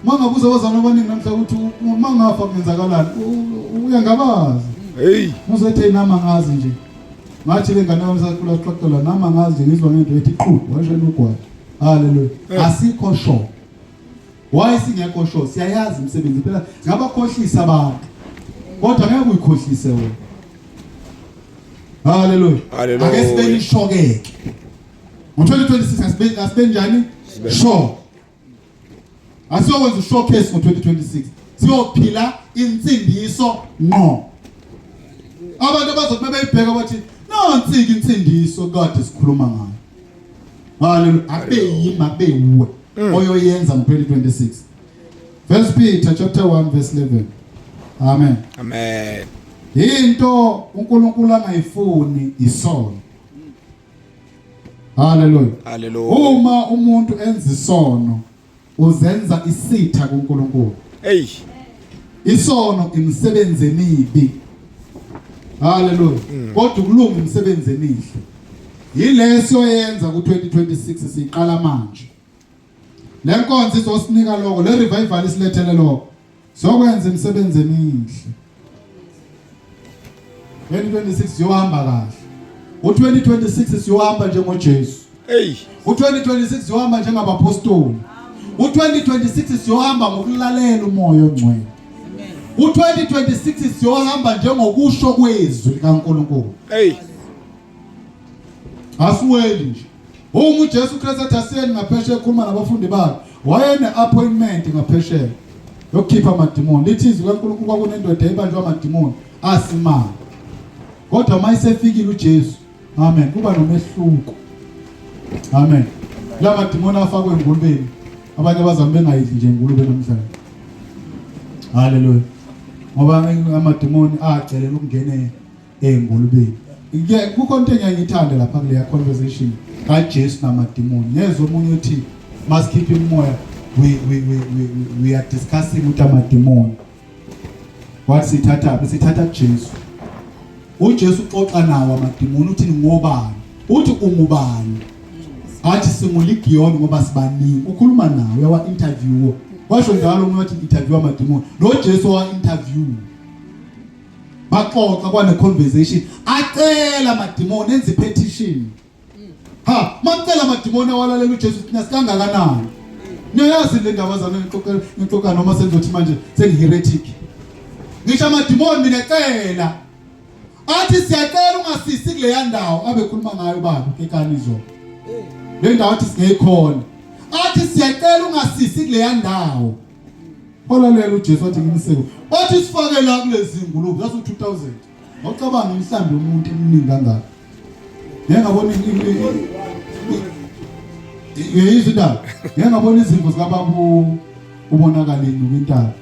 Uma ngabuza abazalwane abaningi namhla ukuthi uma ngafa kungenzakalani uyangabaza. Hey. Muzethe nami angazi nje. Ngathi le ngane yami sakhula sixoxela nami angazi nje ngizwa ngento ethi qhu washela ugwayi. Hallelujah. Asikho sure. Why singekho sure? Siyayazi imisebenzi phela singabakhohlisa abantu. Kodwa ngeke uyikhohlise wena. Hallelujah. Hallelujah. Ake sibe nishokeke. Ngo-2026 asibe asibe njani? Sure. Asiyokwenza ushowcase ngo-2026. Siyophila insindiso ngqo. Abantu abazothi bebeyibheka bathi nansi-ke insindiso kade sikhuluma ngayo. Hallelujah. Abe yimi abe wuwe oyoyenza ngo-2026. First Peter chapter 1 verse 11. Amen. Amen. Into uNkulunkulu angayifuni isono. Hallelujah. Hallelujah. Uma umuntu enza isono uzenza isitha kuNkulunkulu. Hey. Isono imisebenzi emibi. Hallelujah. Kodwa ukulunga imisebenzi emihle. Yileso yenza ku2026 siqala manje. Le nkonzo izosinika lokho, le revival isilethele lokho. Sokwenza imisebenzi emihle. 2026 siyohamba kahle. U2026 siyohamba njengoJesu. Hey. U2026 siyohamba njengabapostoli. U2026 siyohamba ngokulalela umoya ongcwele. U2026 siyohamba njengokusho kwezwi likaNkulunkulu. Hey. Asiweli nje. Uma uJesu Kristu athi asiyeni ngaphesheya ekhuluma nabafundi bakhe, wayene appointment ngaphesheya yokukhipha amadimoni. Lithi izwi kaNkulunkulu kwakunendoda ebanjwa amadimoni asimanga. Kodwa uma isefikile uJesu, amen, kuba nomehluko. Amen. La madimoni afakwe engulubeni. Abanye abazali bengayidli nje ingulube namhlanje. Haleluya. Ngoba amadimoni acelela ukungena engulubeni. Ke kukho into engiyithanda lapha kuleya conversation kaJesu namadimoni. Ngezwe omunye uthi masikhiphe imimoya we are discussing ukuthi amadimoni. Wathi sithatha sithatha kuJesu. uJesu uxoxa nawo amadimoni uthi ngobani? Uthi ungubani? Athi singuligiyoni ngoba sibaningi. Ukhuluma nawe uyawa interview. Washo njalo umuntu wathi interview amadimoni. Lo Jesu wa interview. Baxoxa kwane conversation. Acela amadimoni enze petition. Ha, macela amadimoni awalalela uJesu thina sikangakanani? Niyayazi le ndaba zami ngixoxa ngixoxa noma sengizothi manje sengiheretic. Ngisho amadimoni mina cela. Athi siyacela ungasisi kuleya ndawo abekhuluma ngayo baba kekani izolo. Le ndawo athi singeyikhona. Athi siyacela ungasisi kuleya ndawo. Olalela uJesu wathi nginiseko. Wathi sifake la kulezi ngulube zasu 2000. Awucabanga imihlambi yomuntu eminingi kangaka. Ngeke ngabona yeyizwa indaba. Ngeke ngabona izimvu zikababa ubonakala inuka intaba.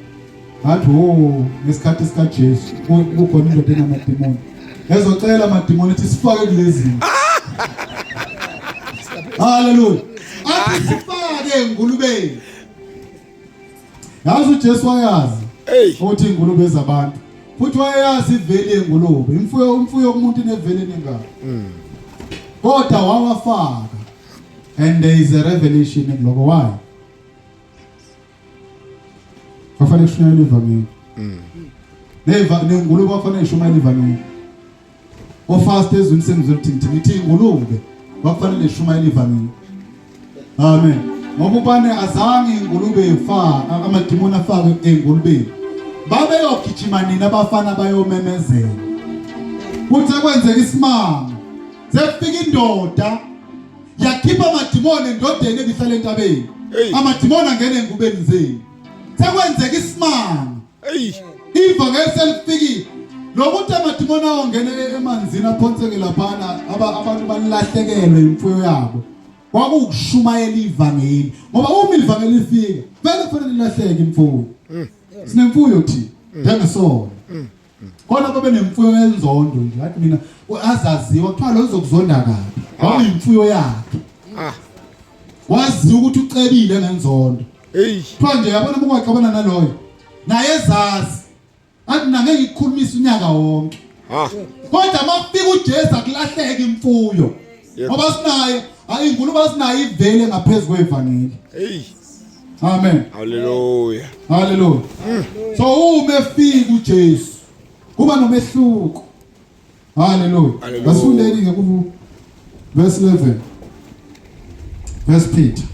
Ngathi oh ngesikhathi sikaJesu kukhona indoda enamadimoni. Ezocela amadimoni ethi sifake kulezi. Hallelujah. Athi sifake engulubeni. Yazi uJesu wayazi ukuthi ingulube ezabantu. Futhi wayeyazi iveli yengulube. Imfuyo imfuyo kumuntu ineveli eningaka. Kodwa wawafaka. And there is a revelation kuloko why? Kwafanele kushunyayelwe ivangeli. Neva nengulube kwafanele ishumayele ivangeli. Ofast ezwini sengizwe ukuthi ngithi ngithi ingulube kwakufanele ishumayele ivangeli. Amen. Ngoba ubane azange ingulube ifa amadimoni afake engulubeni. Babeyogijima nini abafana bayomemezela. Kuthe kwenzeka isimanga. Sekufika indoda yakhipha amadimoni endodeni ebihlala entabeni. Amadimoni angena engubeni zenu. Sekwenzeka isimanga. Ivangeli selifikile. Lokuthi amadimoni awongene emanzini aphonseke laphana abantu balahlekelwe imfuyo yabo. Kwakuwukushumayela ivangeli. Ngoba uma ivangeli lifika, vele kufanele lilahleke imfuyo. Sinemfuyo thina njengesona. Khona babe nemfuyo yenzondo nje athi mina azaziwa kuthiwa lo uzokuzonda kabi. Kwakuyimfuyo yakhe. Ah. Waziwa ukuthi ucebile ngenzondo. Hey. Kuthiwa nje yabona uma ungaxabana naloyo. Naye ezazi. Athi mina ngeke ngikukhulumise unyaka wonke. Ah. Kodwa makufika uJesu akulahleki imfuyo. Ngoba sinaye, hayi ingulube asinayo ivele ngaphezulu kwevangeli. Hey. Amen. Hallelujah. Hallelujah. So uma efika uJesu kuba nomehluko. Hallelujah. Hallelujah. Asifundeni ke ku verse 11. Verse Peter.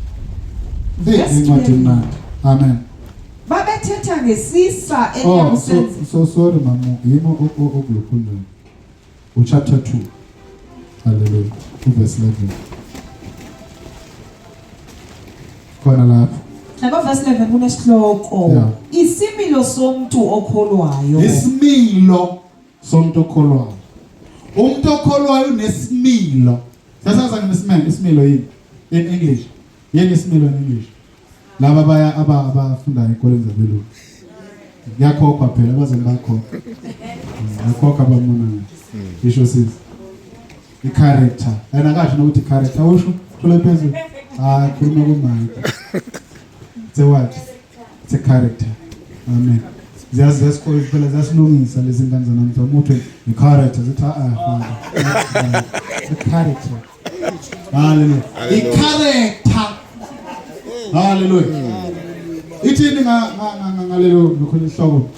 Hey, Verse incwadi 11. emnandi. Amen. Babethetha ngesisa Oh, so, eliyakusenza so sorry mamu, yimi okulokhu nje. Uchapter 2. Hallelujah. Uverse 11. Khona lapho. Nako verse 11 kunesihloko Yeah. isimilo somuntu okholwayo. Isimilo somuntu okholwayo. Umuntu okholwayo unesimilo. Sasaza ngesimilo, isimilo yini? In English. Yini isimilo in English? Laba baya abafundayo ezikoleni zabelungu. Kuyakhokhwa phela abazali bayakhokha. Bayakhokha abamona. Isho sisi. I-character. Yena akasho nokuthi i-character usho thule phezulu. Ah khuluma ku-mic. It's a what? It's a character. Amen. Ziyazi ziyasikole phela ziyasilungisa lezi ngane zanamhla. Uma uthi i-character zithi ah ah. I-character. Hallelujah. I-character. Hallelujah. Ithini nga ngalelo lokho lihloko?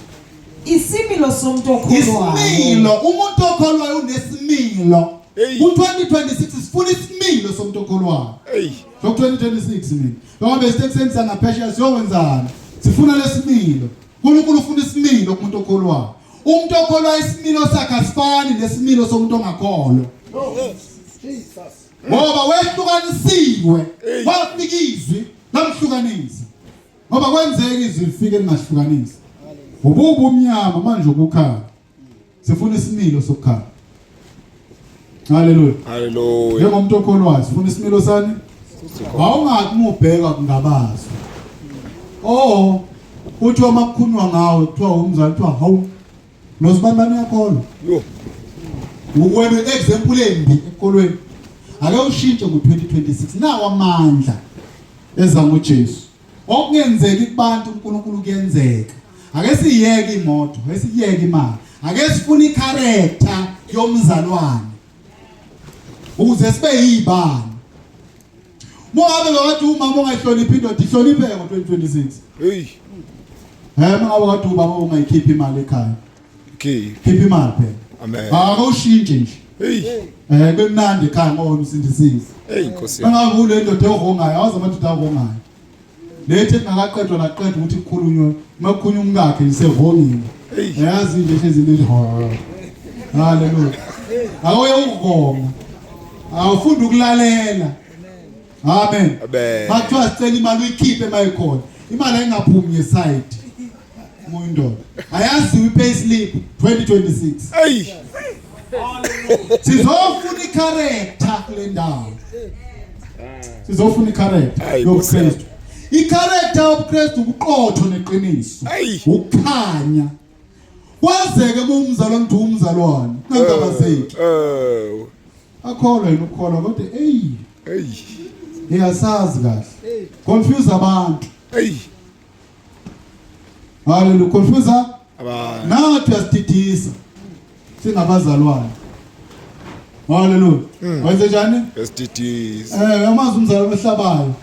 Isimilo somuntu okholwayo. Isimilo, umuntu okholwayo unesimilo. Hey. Ku-2026 sifuna isimilo somuntu okholwayo. Hey. So 2026 mina. Ngoba besithi sangaphesheya siyokwenzani? Sifuna lesimilo. uNkulunkulu ufuna isimilo kumuntu okholwayo. Umuntu okholwayo isimilo sakhe asifani nesimilo somuntu ongakholwa. Ngoba wehlukanisiwe. Wafika izwi lamhlukanisa. Ngoba kwenzeka izwi lifike lingahlukanisi. Ububu umnyama manje ukukhanya. Sifuna isimilo sokukhanya. Haleluya. Hallelujah. Njengomuntu okholwayo sifuna isimilo sani? Awungathi uma ubheka kungabazwa. Oh, kuthiwa makukhulunywa ngawe kuthiwa umzali kuthiwa hawu lo sibani uyakholwa. Yo. Ukwena example embi ekholweni. Ake ushintshe ngo-2026 nawo amandla eza ngoJesu. Okungenzeki kubantu uNkulunkulu kuyenzeka. Ake siyeke imoto, ake siyeke imali. Ake sifune icharacter yomzalwane. Ukuze sibe yibani. Mungabe bekade umama ongayihloniphi indoda ihlonipheke ngo-2026. Hey. Eh mungabe kade ubaba ongayikhiphi imali ekhaya. Khipha. Khipha imali phela. Amen. Akawushintshe nje. Hey. Eh kumnandi ekhaya ngoba usindisiwe. Hey Nkosi yami. Mangabe kule ndoda ehoongayo, awazi amadoda ahongayo. Lethi engakaqedwa naqedwa ukuthi kukhulunywe, uma kukhulunywa umkakhe isehongile. Hey. Yazi nje hlezi lithi ho. Haleluya. Awuye ukugonga. Awufunda ukulalela. Amen. Amen. Makuthiwa sicela imali uyikhiphe mayikhona. Imali ayingaphumi ngeside. Muyindoda. Ayaziwe i-pay slip 2026. Hey. Sizofuna i-character kule ndawo. Sizofuna i-character Hayi, Nkosi yami. yobuKristu. I-character yobuKristu ubuqotho neqiniso. Ayi. Ukukhanya. Kwazeke uma umzalwane uthi umzalwane, kungangabazeki. Oh. Akholwa yena ukukholwa kodwa ey, Hey. iyasazi kahle. Confuse abantu. Hey. Hallelujah. Confuse Abantu. nathi uyasididisa. Singabazalwane. Hallelujah. Wenze njani? Esididisa. Eh, amazi umzalwane ohlabayo.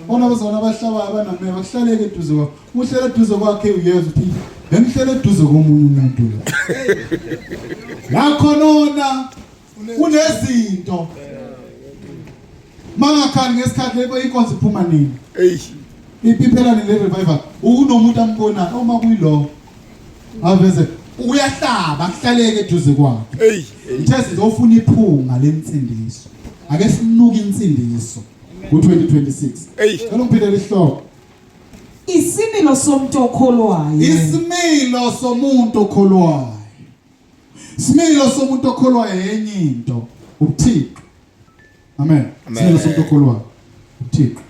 Bona abazalwane abahlabayo abanameva kuhlaleke eduze kwakhe. Uhlele eduze kwakhe uyezwa uthi bengihlele eduze komunye umuntu la. Lakho nona unezinto. Mangakhali ngesikhathi lebo inkonzo iphuma nini? Hey. Ipiphela nile revival. Unomuntu ambonayo uma kuyilo. Aveze uyahlaba kuhlaleke eduze kwakhe. Hey. Ngithe sizofuna iphunga lensindiso. Ake sinuke insindiso ku-2026. Hey. Cela ungiphindele isihloko. Isimilo somuntu okholwayo. Isimilo somuntu okholwayo. Isimilo somuntu okholwayo yenye into, ubuthixo. Amen. Amen. Isimilo somuntu okholwayo, ubuthixo.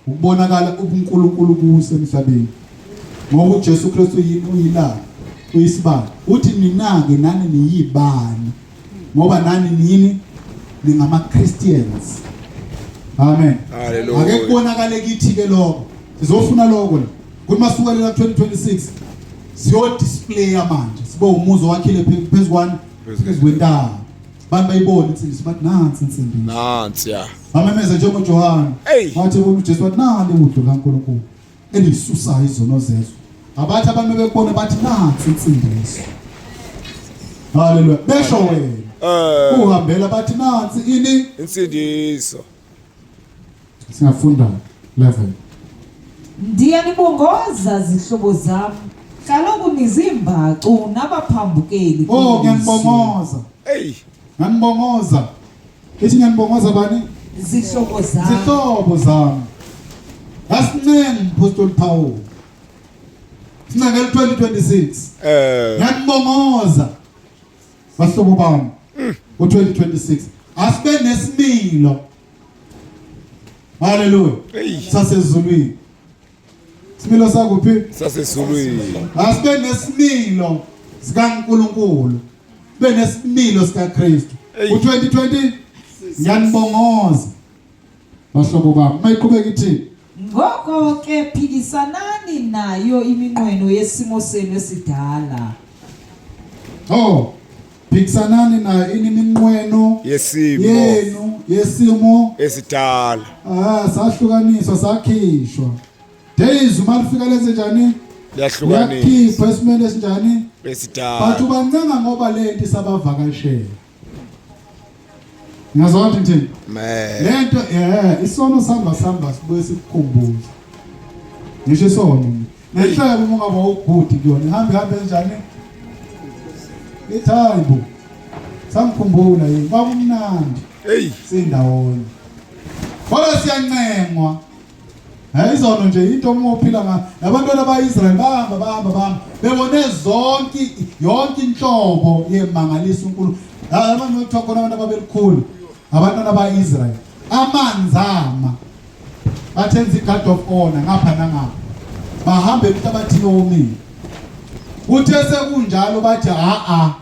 Ukubonakala ubuNkulunkulu kuso emhlabeni. Ngoba uJesu Kristu yini uyilanga, uyisibani. Uthi ninake nani niyibani. Ngoba nani nini ningama Christians. Amen. Hallelujah. Ake kubonakale kithi ke lokho. Sizofuna lokho la. Kuthi masuka lela 2026 siyo display manje. Sibe umuzi owakhile phezu kwani? Phezu kwentaba. Abantu bayibona insindiso bathi nansi insindiso. Nansi ya. Bamemeza njengoJohane. Hey. Wathi bona uJesu wathi nali udlu kaNkulunkulu elisusayo izono zezwe. Abathi abantu bebekubona bathi nansi insindiso. Haleluya. Besho wena. Eh. Uhambela bathi nansi ini Insindiso. singafunda 11. Ndiyanibongoza zihlobo zam. Kaloku nizimbacu nabaphambukeli. Oh kwilizwe. ngiyanibongoza. Hey. Nganibongoza. Ithi ngiyanibongoza bani? Zihlobo zam. Zihlobo zami. Asincenga Apostle Paul. Sincengela 2026. Eh. Ngiyanibongoza. Bahlobo bami. Ku2026 asibe nesimilo. Hallelujah. Hey. Sasezulwini. Similo sakuphi? Sasezulwini. Asibe nesimilo sikaNkuluNkulu. Sibe nesimilo sikaKristu. Hey. Ku2020 ngiyanibongoza. Bahlobo bami, mayiqhubeka ithi Ngoko ke phikisanani nayo iminqweno yesimo senu esidala. Oh, phikisanani nayo iniminqweno Yesimo. yenu yesimo Esidala. ah sahlukaniswa sakhishwa. Days uma lifika lenze njani? Liyahlukanisa. Liyakhipha esimeni esinjani? But Esidala. ubancenga ngoba lento isabavakashela. Ngiyazwa ukuthi ngithini? Amen. Lento eh isono sihamba sihamba sibuye sikukhumbuze. Ngisho isono. Nenhlebo uma ungaba ugudi kuyona ihambe ihambe kanjani? Ithi hayi bo. Samkhumbula yini kwakumnandi Hey. sindawonye. Kodwa siyancengwa. Hayi izono nje into uma uphila ngayo. Nabantwana baIsrael bahamba bahamba bahamba bebone zonke yonke inhlobo yemangaliso uNkulunkulu. Abantu kuthiwa khona abantu ababelikhulu abantwana baIsrael amanzama bathenza i-guard of honor ngapha nangapha bahambe emhlabathini owomile. Kuthe sekunjalo bathi a a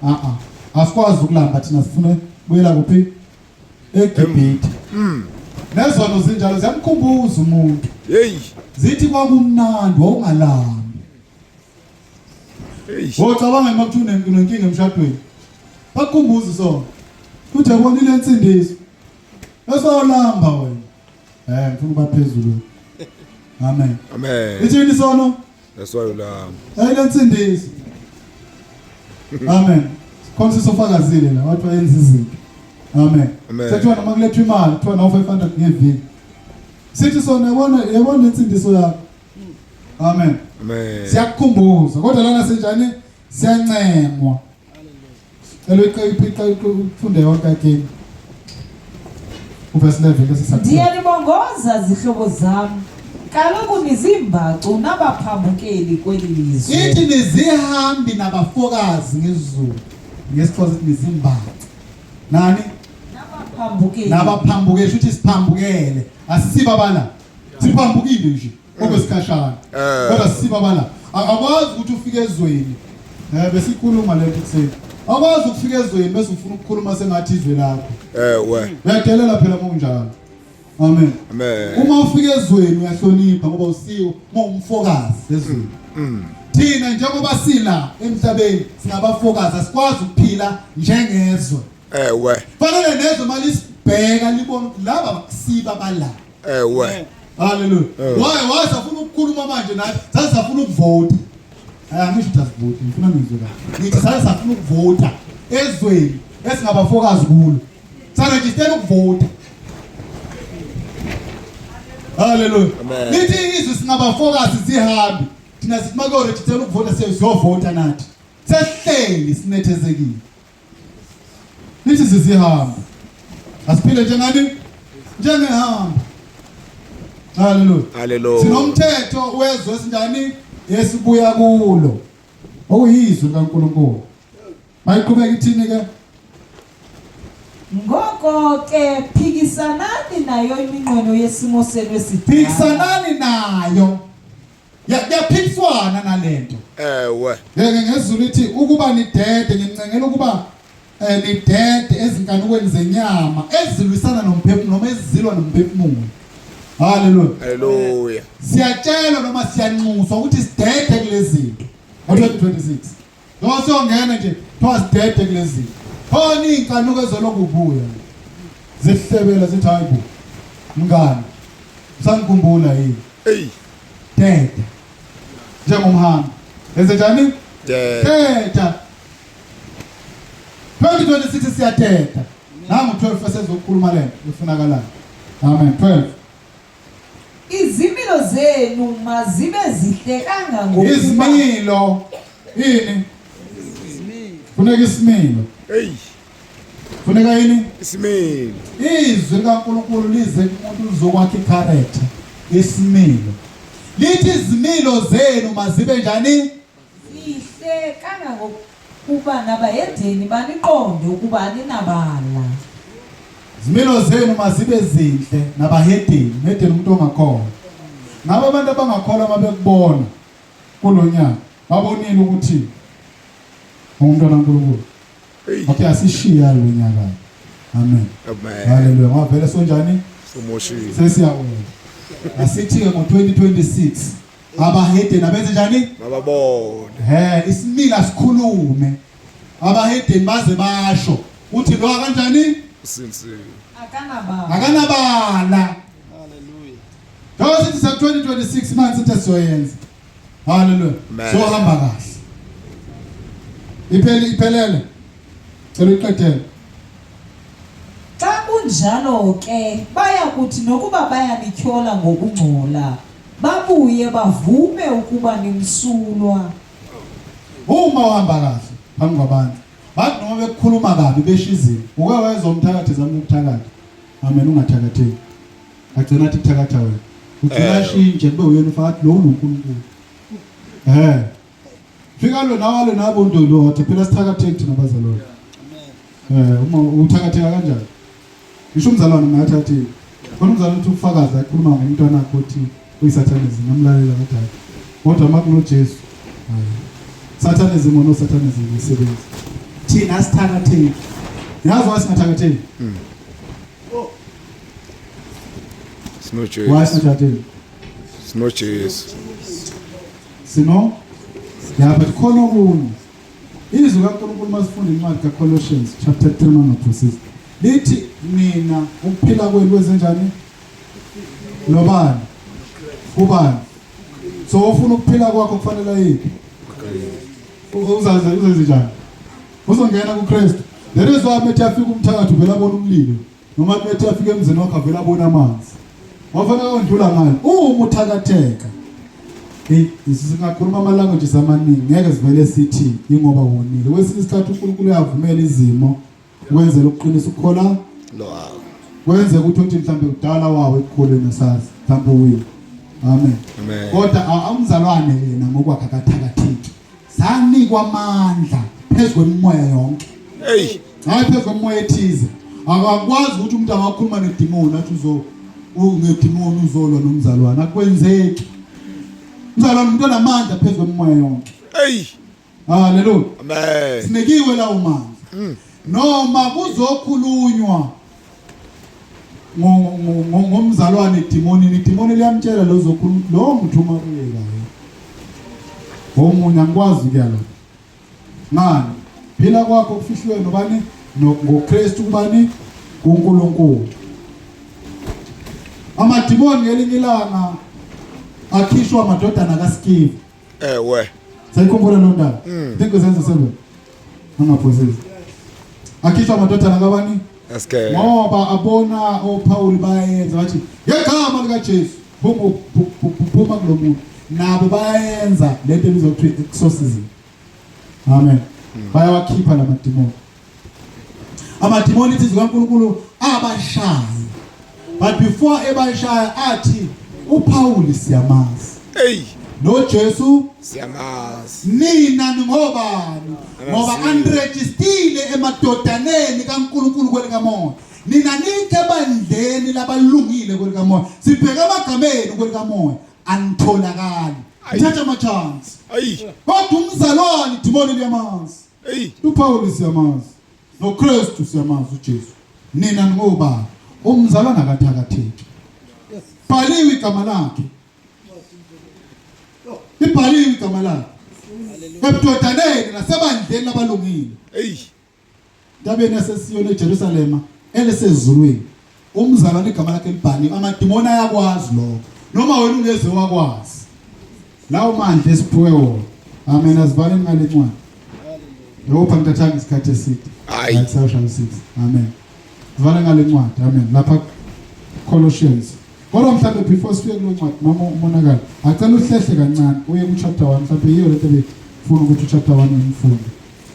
a a asikwazi ukulamba thina sifuna buyela kuphi eGibhithe. Nezono zinjalo ziyamkhumbuza umuntu. Hey. Zithi kwakumnandi wawungalambi. Hey. Wocabanga uma kuthiwa unenkinga emshadweni. Bakukhumbuza sona. Kuthi yabona ile nsindiso. Esawulamba wena. Eh ngifuna ukuba phezulu. Amen. Amen. Ithini isono? Eswayolamba. Hayi lensindiso. Amen. Khona sisofakazile la wathi wayenza izinto. Amen. Amen. Sekuthiwa noma kulethwa imali kuthiwa nawu 500 ngeviki. Sithi sona yabona yabona lensindiso yakho. Amen. Amen. Siyakukhumbuza kodwa lana sinjani? Siyancengwa. Cela uyiqe ufunde yonke again. Uverse 11 bese siyakuthula. Ndiyanibongoza zihlobo zam, kaloku nizimbacu nabaphambukeli kweli lizwe. Ithi nizihambi nabafokazi ngesiZulu. NgesiXhosa ithi nizimbacu. Nani? Nabaphambukeli. Nabaphambukeli shuthi siphambukele. Asisiba bala. Siphambukile nje okwesikhashana. Eh. Kodwa sisiba bala. Akwazi ukuthi ufike ezweni. Eh besikhuluma lento kuseni. Akwazi ukufika ezweni bese ufuna ukukhuluma sengathi izwe lakho. Ewe. Uyadelela phela uma unjalo. Amen. Amen. Uma ufika ezweni uyahlonipha ngoba usiwo uma umfokazi ezweni. Thina njengoba sila emhlabeni singabafokazi asikwazi ukuphila njengezwe. Ewe. Fanele nezwe malisibheka libona ukuthi laba bakusiba bala. Ewe. Hallelujah. Why safuna ukukhuluma manje nathi? Sasafuna ukuvota. Hayi angisho ukuthi asivoti, ngifuna ngizwe kahle. Ngithi sasafuna ukuvota ezweni esingabafokazi kulo. Sarejistela ukuvota. Hallelujah. Amen. Lithi izwi singabafokazi sihambi. Thina sithi makuyorejistela ukuvota siyozovota nathi. Sesihleli sinethezekile. Lithi sizihambi. Asiphile njengani? Njengehambi. Hallelujah. Hallelujah. Sinomthetho wezwe esinjani esibuya kulo. Okuyizwi likaNkulunkulu. Mayiqhubeka ithini ke? Ngoko ke phikisanani nayo iminqweno yesimo senu esidala. Phikisanani nayo. Ya kuyaphikiswana nalento. Ewe. Ngeke ngezulu ithi ukuba nidede ngincengela ukuba eh, nidede ezinkanukweni zenyama ezilwisana nomphefumulo noma ezilwa nomphefumulo. Hallelujah. Hallelujah. Siyatshelwa noma siyanxuswa ukuthi sidede kulezi zinto. Ngo-2026. Noma siyongena nje kuthiwa sidede kulezi zinto. Khona iy'nkanuko ezolokhu ubuya. Zihlebela zithi hayi bo. Mngani. Usangikhumbula yini? Ey. Dede. Njengomhambi. Enze njani? Dede. Deda. 2026 siyadeda. Nangu 12 esezokhuluma lento efunakalayo. Amen. 12. Izimilo zenu mazibe zihle kangangokuba Izimilo ini? Funeka isimilo. Ey. Funeka yini? Isimilo. Izwi likaNkulunkulu lize kumuntu lizokwakha icharacter, isimilo. Lithi izimilo zenu mazibe njani? Zihle kangangokuba nabahedeni baniqonde ukuba aninabala. Izimilo zenu mazibe zinhle nabahedeni, hedeni umuntu ongakholwa. Ngabe abantu abangakholwa mabekubona kulonyaka babonile ukuthi ungumntwana kaNkulunkulu. Ey. Okay, asishiya lo nyaka. Amen. Amen. Hallelujah. Ngoba vele sonjani? Somoshile. Sesiyawela. Asithi-ke ngo-2026 abahedeni abenze njani? Mababone. He, isimila sikhulume. Abahedeni baze basho uthi lo kanjani? Usinsile. Akanabala. Akanabala. Hallelujah. Njengoba sithi sa 2026 manje sithi siyoyenza. Hallelujah. Amen. Sohamba kahle. Iphele iphelele. Cela uyiqedele. Xa kunjalo ke baya kuthi nokuba bayanityhola ngokungcola, babuye bavume ukuba nimsulwa. Uma uhamba kahle phambi kwabantu, bathi noma bekukhuluma kabi besho izinto, uke wezwa umthakathi zama ukuthakatha. Amen, ungathakatheki. Agcina athi kuthakatha wena. Ugcina Eh. ashintshe kube uyena ufaka athi lo unoNkulunkulu. Eh. Fika lo nawe lo nabo ntolo wathi phela sithakatheki thina bazalwane. Eh uma uthakatheka kanjani? Ngisho umzalwane ngathi athi khona umzalwane uthi ufakaza ekhuluma ngomntwana wakhe uthi uyisathanism ngamlalela ngathi hayi. Kodwa uma kunoJesu hayi. Satanism or no satanism isebenzi. Thina sithakatheki. Yazi wasingathakatheki. Sinojesu. Why singathakatheki? Sinojesu. Sino ya but khona okunye. Izwi kaNkulunkulu masifunda incwadi kaColossians chapter 3 mangaphusiza. Lithi nina ukuphila kwenu kwenzenjani? Nobani? Kubani? So ufuna ukuphila kwakho kufanele yiphi? Uzaze uzenze njani? Uzongena kuKristu. There is why methi afika umthakathi uvela abona umlilo. Noma methi afika emzini wakhe avela abona amanzi. Wafanele ondlula ngani? Uma uthakatheka. Hey, singakhuluma ama languages amaningi ngeke sivele sithi ingoba wonile. Kwesinye isikhathi uNkulunkulu uyavumela izimo ukwenzela ukuqinisa ukukholwa lwakho. Kwenzeka ukuthi uthi mhlambe kudala wawo ekukholweni asazi mhlambe uwile. Amen. Amen. Kodwa umzalwane yena ngokwakhe akathakathiki. Sanikwa amandla phezu kwemimoya yonke. Hey. Hayi phezu kwemimoya ethize. Akakwazi ukuthi umuntu angakhuluma nedimoni athi uzo ungedimoni uzolwa nomzalwane akwenzeki. Umzalwane umuntu onamandla phezu kwemimoya yonke. Hey. Haleluya. Amen. Sinikiwe lawo mandla. Noma kuzokhulunywa ngomzalwane edemonini, idemoni liyamtshela lo zokhuluma lo muntu uma uye kayo. Omunye angikwazi ukuya lapho. Ngani? Phila kwakho kufihliwe nobani? NgoKristu kubani? KuNkulunkulu. Amadimoni ngelinye ilanga akhishwa amadodana kaSkiva. Ewe. Sayikhumbula loo ndaba. Think uzenza seven. Angaphosisi. Akhishwa amadodana kabani? Aske. Ngoba abona oPaul bayenza bathi ngegama likaJesu phuma phuma kulo muntu. Nabo bayenza lento ebizwa kuthiwa exorcism. Amen. Bayawakhipha lamadimoni. Amadimoni ithi zikaNkulunkulu abashaya. But before ebashaya athi uPaul siyamazi. Hey. NoJesu siyamazi. Nina ningobani? Ngoba aniregistile emadodaneni kaNkulunkulu kwelikamoya. Nina ninke ebandleni labalungile kwelikamoya. Sibheke amagameni kwelikamoya. Anitholakali. Thatha ama chance. Ayi. Kodwa umzalwane idimoni liyamazi. Hey. UPaul siyamazi. NoKristu siyamazi uJesu. Nina ningobani? Umzalwane akathakatheki. Bhaliwe igama lakhe. Ibhaliwe igama lakhe. Ebudodaneni nasebandleni labalungile. Hey. Ntabeni yaseSiyoni eJerusalema elisezulwini. Umzalwane igama lakhe libhaliwe. Amadimoni ayakwazi lokho. Noma wena ungeze wakwazi. Lawo mandla esiphiwe wona. Amen. Asivaleni ngale ncwadi. Lokho angithathanga isikhathi eside. Hayi. Akusashaya 6. Amen. Sivale ngale ncwadi. Amen. Lapha Colossians. Kodwa mhlawumbe before sifike kulo ncwadi mama umonakalo. Acela uhlehle kancane uye ku chapter 1 mhlawumbe yiyo lento ebefuna ukuthi chapter 1 uyimfunde.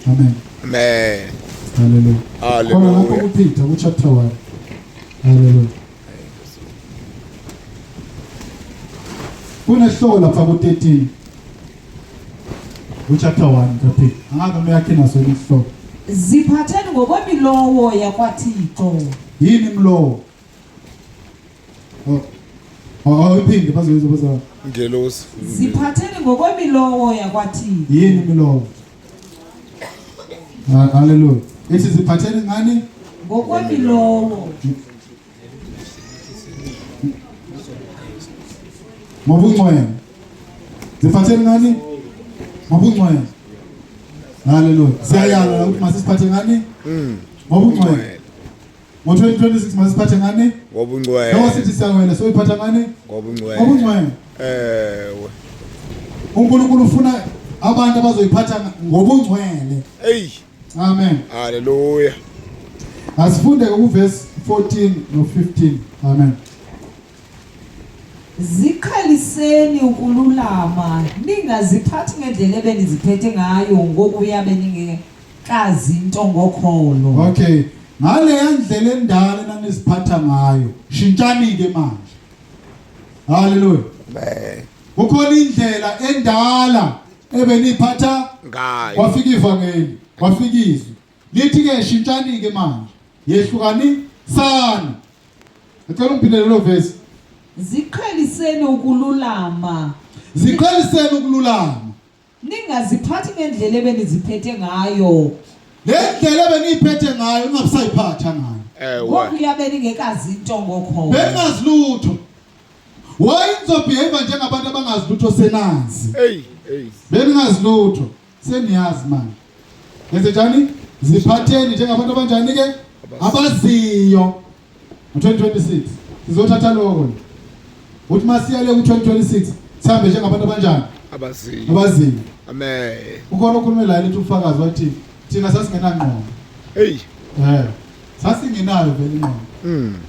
Amen. Amen. Hallelujah. Khona lapho Hallelujah. kuPeter ku chapter 1. Hallelujah. Kunesihloko lapha ku-13 ku-chapter 1 kaPeter. Angazi noma yakhe naso yini isihloko. Ziphatheni ngokwemilowo yakwaThixo. Yini imlowo? Oh. Oh, iphinde bazoyizwa bazo. Ngelosi. Ziphatheni ngokwemilowo yakwaThixo. Yini imilowo? Hallelujah. Ithi ziphatheni ngani? Ngokwemilowo. Ngobungcwele. Ziphatheni ngani? Ngobungcwele. Hallelujah. Siyayala ukuthi masisiphathe ngani? Ngobungcwele. Ngo-2026 masiphathe ngani? Ngobungcwele. Noma sithi siyawela soyiphatha ngani? Ngobungcwele. Ngobungcwele. Ewe. uNkulunkulu ufuna abantu abazoyiphatha ngobungcwele. Hey. Amen. Hallelujah. Asifunde kuverse 14 no 15. Amen. Ziqheliseni ukululama, ningaziphathi ngendlela ebeniziphethe ngayo ngokuya beningekazi nto ngokholo. Okay. Ngale ndlela endala enaniziphatha ngayo, shintshani ke manje. Hallelujah. Amen. Kukhona indlela endala ebeniphatha Ngayo. kwafika ivangeli, kwafika izwi. Lithi ke shintshani ke manje. Yehlukani sani. Ngicela ungiphindele lo verse. Ziqheliseni ukululama, Ziqheliseni ukululama. ningaziphathi ngendlela ebeniziphethe ngayo Le ndlela ebeniyiphethe ngayo ningabusayiphatha ngayo. Ewe. ngokuya beningekazi nto ngokholo. Bengazi lutho. Why nizobehave njengabantu abangazi lutho senazi? Hey, hey. Beningazi lutho. Seniyazi manje. Yenze njani? Ziphatheni njengabantu abanjani ke? Abaziyo. Ngo-2026 sizothatha lokho nje. Uthi masiyale ku-2026 sihambe njengabantu abanjani? Abaziyo. Abaziyo. Amen. Ukhona okhulume la lithi ufakazi wathi thina sasingenangqondo. Hey. Eh. Sasingenayo vele ingqondo.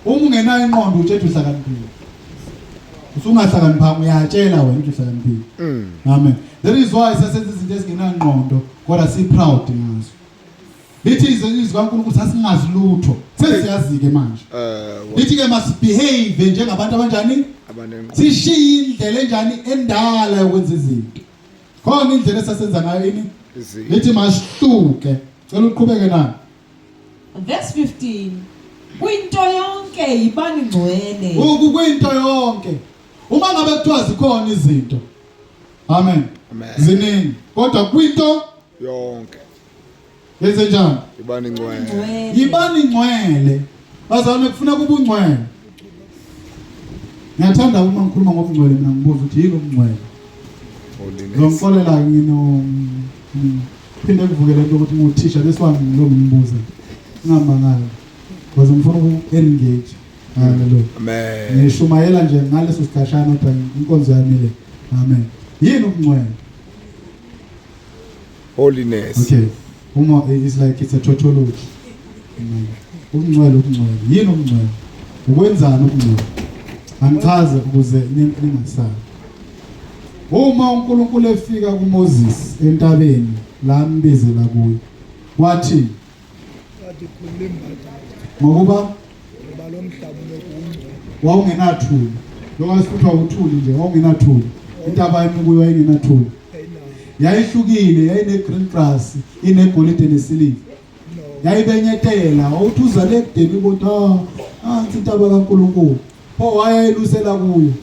Uma ungenayo ingqondo utshela uhlakaniphile. Usungahlakaniphanga uyatshela wena ukuthi uhlakaniphile. Amen. That is why sasenza izinto ezingenangqondo kodwa si proud ngazo. Lithi izwi kaNkulunkulu sasingazi lutho. Sesiyazi-ke manje. Lithi ke masibehave njengabantu abanjani? Abanengqondo. Sishiye indlela enjani endala yokwenza izinto. Khona indlela esasenza ngayo ini? Izinto. Lithi masihluke. Cela uqhubeke na. Verse 15. Kwinto yonke yibani ngcwele. Uku kwinto yonke. Uma ngabe kuthiwa zikhona izinto. Amen. Amen. Ziningi. Kodwa kwinto Yonke. yenze njani? Yibani ngcwele. Ngcwele. Yibani ngcwele. Bazalwane kufuna kube ungcwele. Ngiyathanda uma ngikhuluma ngobungcwele mina ngibuza ukuthi yini ubungcwele. Holiness. Ngizomxolela ngino phinde kuvuke lento ukuthi nguthisha this one ngizombuza. Ngingamangali. Because ngifuna uku-engage. Hallelujah. Amen. Ngishumayela nje ngaleso sikhashana kodwa inkonzo yami le. Amen. Yini ubungcwele? Holiness. Okay. Uma is like it's a tautology. Amen. Ubungcwele ubungcwele. Yini ubungcwele? Ukwenzani ubungcwele? Angichaze ukuze ningasabi. Uma uNkulunkulu efika kuMoses entabeni la ambizela kuyo. Wathi Wathi khulula imbadada ngokuba ngoba lo mhlaba ulokhu ungcwele. wawungenathuli. Lokho kuthiwa uthuli nje wawungenathuli. Intaba emikuyo yayingenathuli. Ayinawo. Yayihlukile, yayine green grass, inegolide nesiliva. No. Yayibenyetela, wawuthi uzale ekudeni kodwa nansi intaba kaNkulunkulu. Pho wayelusela kuyo.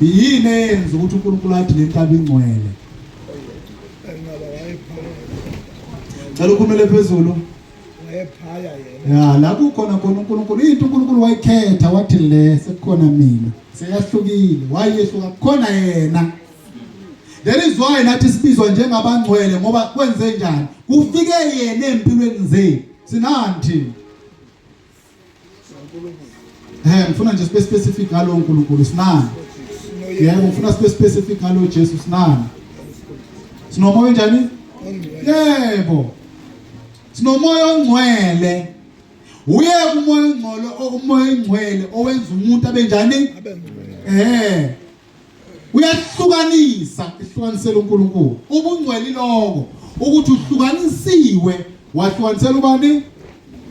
Yini eyenza ukuthi uNkulunkulu athi le ntaba ingcwele? Enqaba wayephaya. Cela ukhulumele phezulu. Wayephaya yena. Ya, la kukhona khona uNkulunkulu. Into uNkulunkulu wayikhetha wathi le sekukhona mina. Seyahlukile, wayehluka kukhona yena. That is why nathi sibizwa njengabangcwele ngoba kwenze njani? Kufike yena empilweni zethu. Sinani thina? Eh, ngifuna nje sibe specific ngalo uNkulunkulu sinani. Yebo, ngifuna sibe specific ngalo Jesu sinani. Sinomoya njani? Ongcwele. Yebo. Sinomoya ongcwele. Uye umoya ongcwele, umoya ongcwele owenza umuntu abe njani? Abe ngcwele. Eh. Uyahlukanisa, ehlukanisela uNkulunkulu. Ubungcwele lokho ukuthi uhlukanisiwe, wahlukanisela ubani?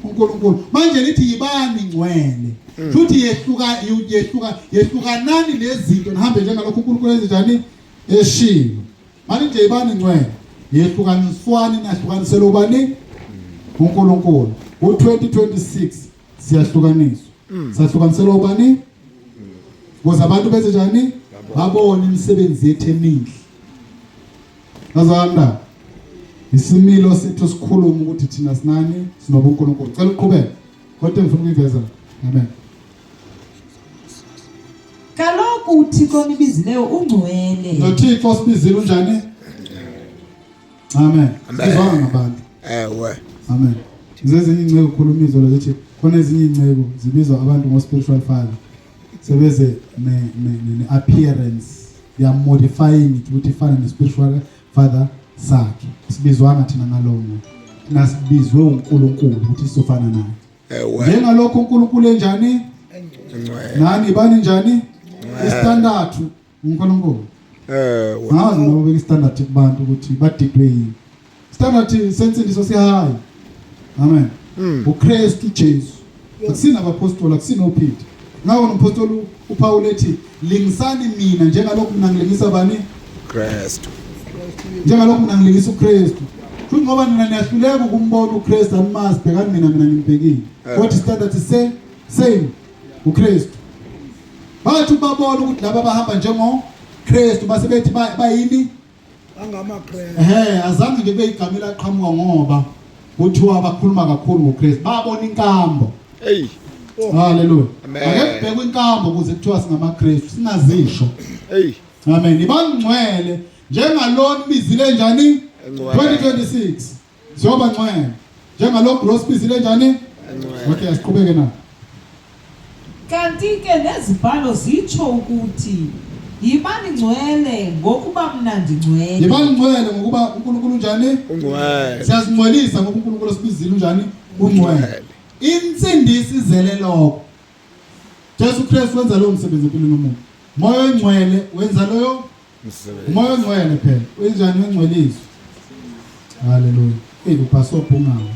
uNkulunkulu. Manje lithi yibani ngcwele. Futhi yehluka yehluka yehlukanani nezinto nihambe njengalokho uNkulunkulu enze njani? Eshilo. Manje nje yibani ngcwele. Yehlukaniswani nahlukanisela ubani? uNkulunkulu. Ku-2026 siyahlukaniswa. Sahlukaniselwa ubani? Ukuze abantu benze njani? Babone imisebenzi yethu emihle. Bazalanda. Isimilo sethu sikhuluma ukuthi thina sinani sinobuNkulunkulu. Cela uqhubeke. Kodwa ngifuna ukuyiveza. Amen. Kaloku uThixo onibizileyo ungcwele. NoThixo sibizile unjani? Amen. Amen. Sizwanga ngabantu. Ewe. Amen. Zezinye inceku khuluma izolo zithi khona ezinye inceku zibizwa abantu ngo spiritual father. Sebeze ne ne, ne, appearance they are modifying it ukuthi ifane ne spiritual father sakhe. Sibizwanga thina ngalowo. Thina sibizwe uNkulunkulu ukuthi sizofana naye. Ewe. Njengalokho uNkulunkulu enjani? Ngcwele. Nani bani njani? Istandard uNkulunkulu. Ewe. Ngazi noma ubeka istandard kubantu ukuthi badidwe yini. Standard sensindiso si high. Amen. uKristu Jesu. Akusina abapostoli akusina uPeter. Ngawo nompostoli uPaul ethi lingisani mina njengalokhu mina ngilingisa bani? Kristu. Njengalokhu mina ngilingisa uKristu. Futhi ngoba nina niyahluleka ukumbona uKristu animazi bhekani mina mina ngimbhekile. Kodwa standard se same uKristu. Bathi babona ukuthi laba bahamba njengo Kristu base bethi bayini? AngamaKristu. Ehhe, azange nje kube igama elaqhamuka ngoba kuthiwa bakhuluma kakhulu ngoKristu. Babona inkambo. Hey. Hallelujah. Amen. Ake kubhekwe inkambo ukuze kuthiwa singamaKristu, singazisho. Hey. Amen. Ibangcwele njengalona bizile njani? Engcwele. 2026. Siyoba ngcwele. Njengalokhu lo sibizile njani? Okay, asiqhubeke na. Kanti ke nezibhalo zitsho ukuthi yibani ngcwele ngokuba mna ndingcwele. Yibani ngcwele ngokuba uNkulunkulu unjani? Ungcwele. Siyazingcwelisa ngoba uNkulunkulu osibizile unjani? Ungcwele. Insindiso izele lokho. Jesu Kristu wenza lowo msebenzi empilweni yomuntu. Moya oyingcwele wenza loyo Msebenzi. Umoya ongcwele phela uyinjani uyangcweliswa. Haleluya. Hey ubhasobha ungawo.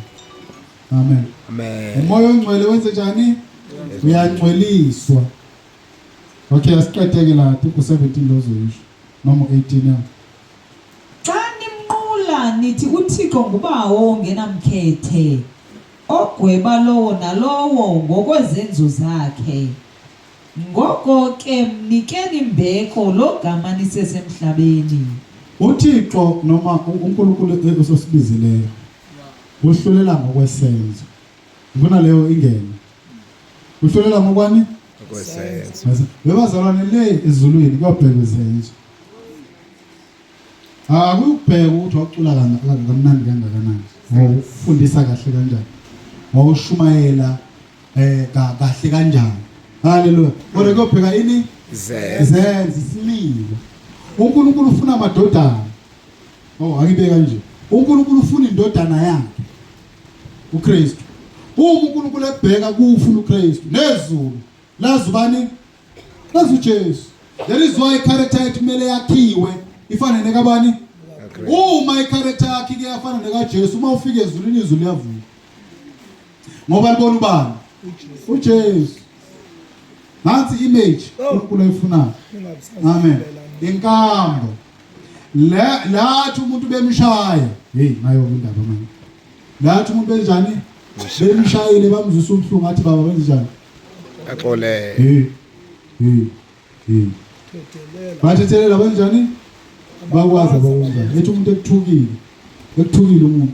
Amen. Amen. Umoya ongcwele wenze njani? Uyangcweliswa. Okay, asiqedeke la ku 17 lozoyisho noma 18 ya. Xa nimnqula nithi uThixo ngubawo ongenamkhethe, ogweba lowo nalowo ngokwezenzo zakhe. Ngoko ke mnikeni imbeko lo gama nisesemhlabeni. UThixo noma uNkulunkulu ososibizileyo uhlulela ngokwesenzo. Ngifuna leyo ingene. Uhlulela ngokwani? Ngokwesenzo. Bebazalwane le ezulwini kuyobhekwa izenzo. Akuyubheka ukuthi wacula kamnandi kangakanani. Wawufundisa kahle kanjani. Wawushumayela eh kahle kanjani. Haleluya. Kodwa kuyobheka ini? Izenzo, isimilo. uNkulunkulu ufuna amadodana. Oh, angibe kanje. uNkulunkulu ufuna indodana yakhe. uKristu. Uma uNkulunkulu ebheka kufuna uKristu nezulu lazi ubani? Lazi uJesu. That is why character yethu kumele yakhiwe ifane nekabani? Uma icharacter yakhe ke yafana nekaJesu, uma ufika ezulwini izulu liyavuka. Ngoba libona ubani? UJesu. Nansi image uNkulunkulu ayifunayo. Amen. Inkambo. La lathi umuntu bemshaya. Hey, nayo indaba manje. Lathi umuntu benjani? Bemshayile bamzwisa ubuhlungu athi baba benze njani? Axolele. Hey. Hey. Hey. Bathethelela banjani? Bakwazi abakwenzayo. Ethi umuntu ekuthukile. Ekuthukile umuntu.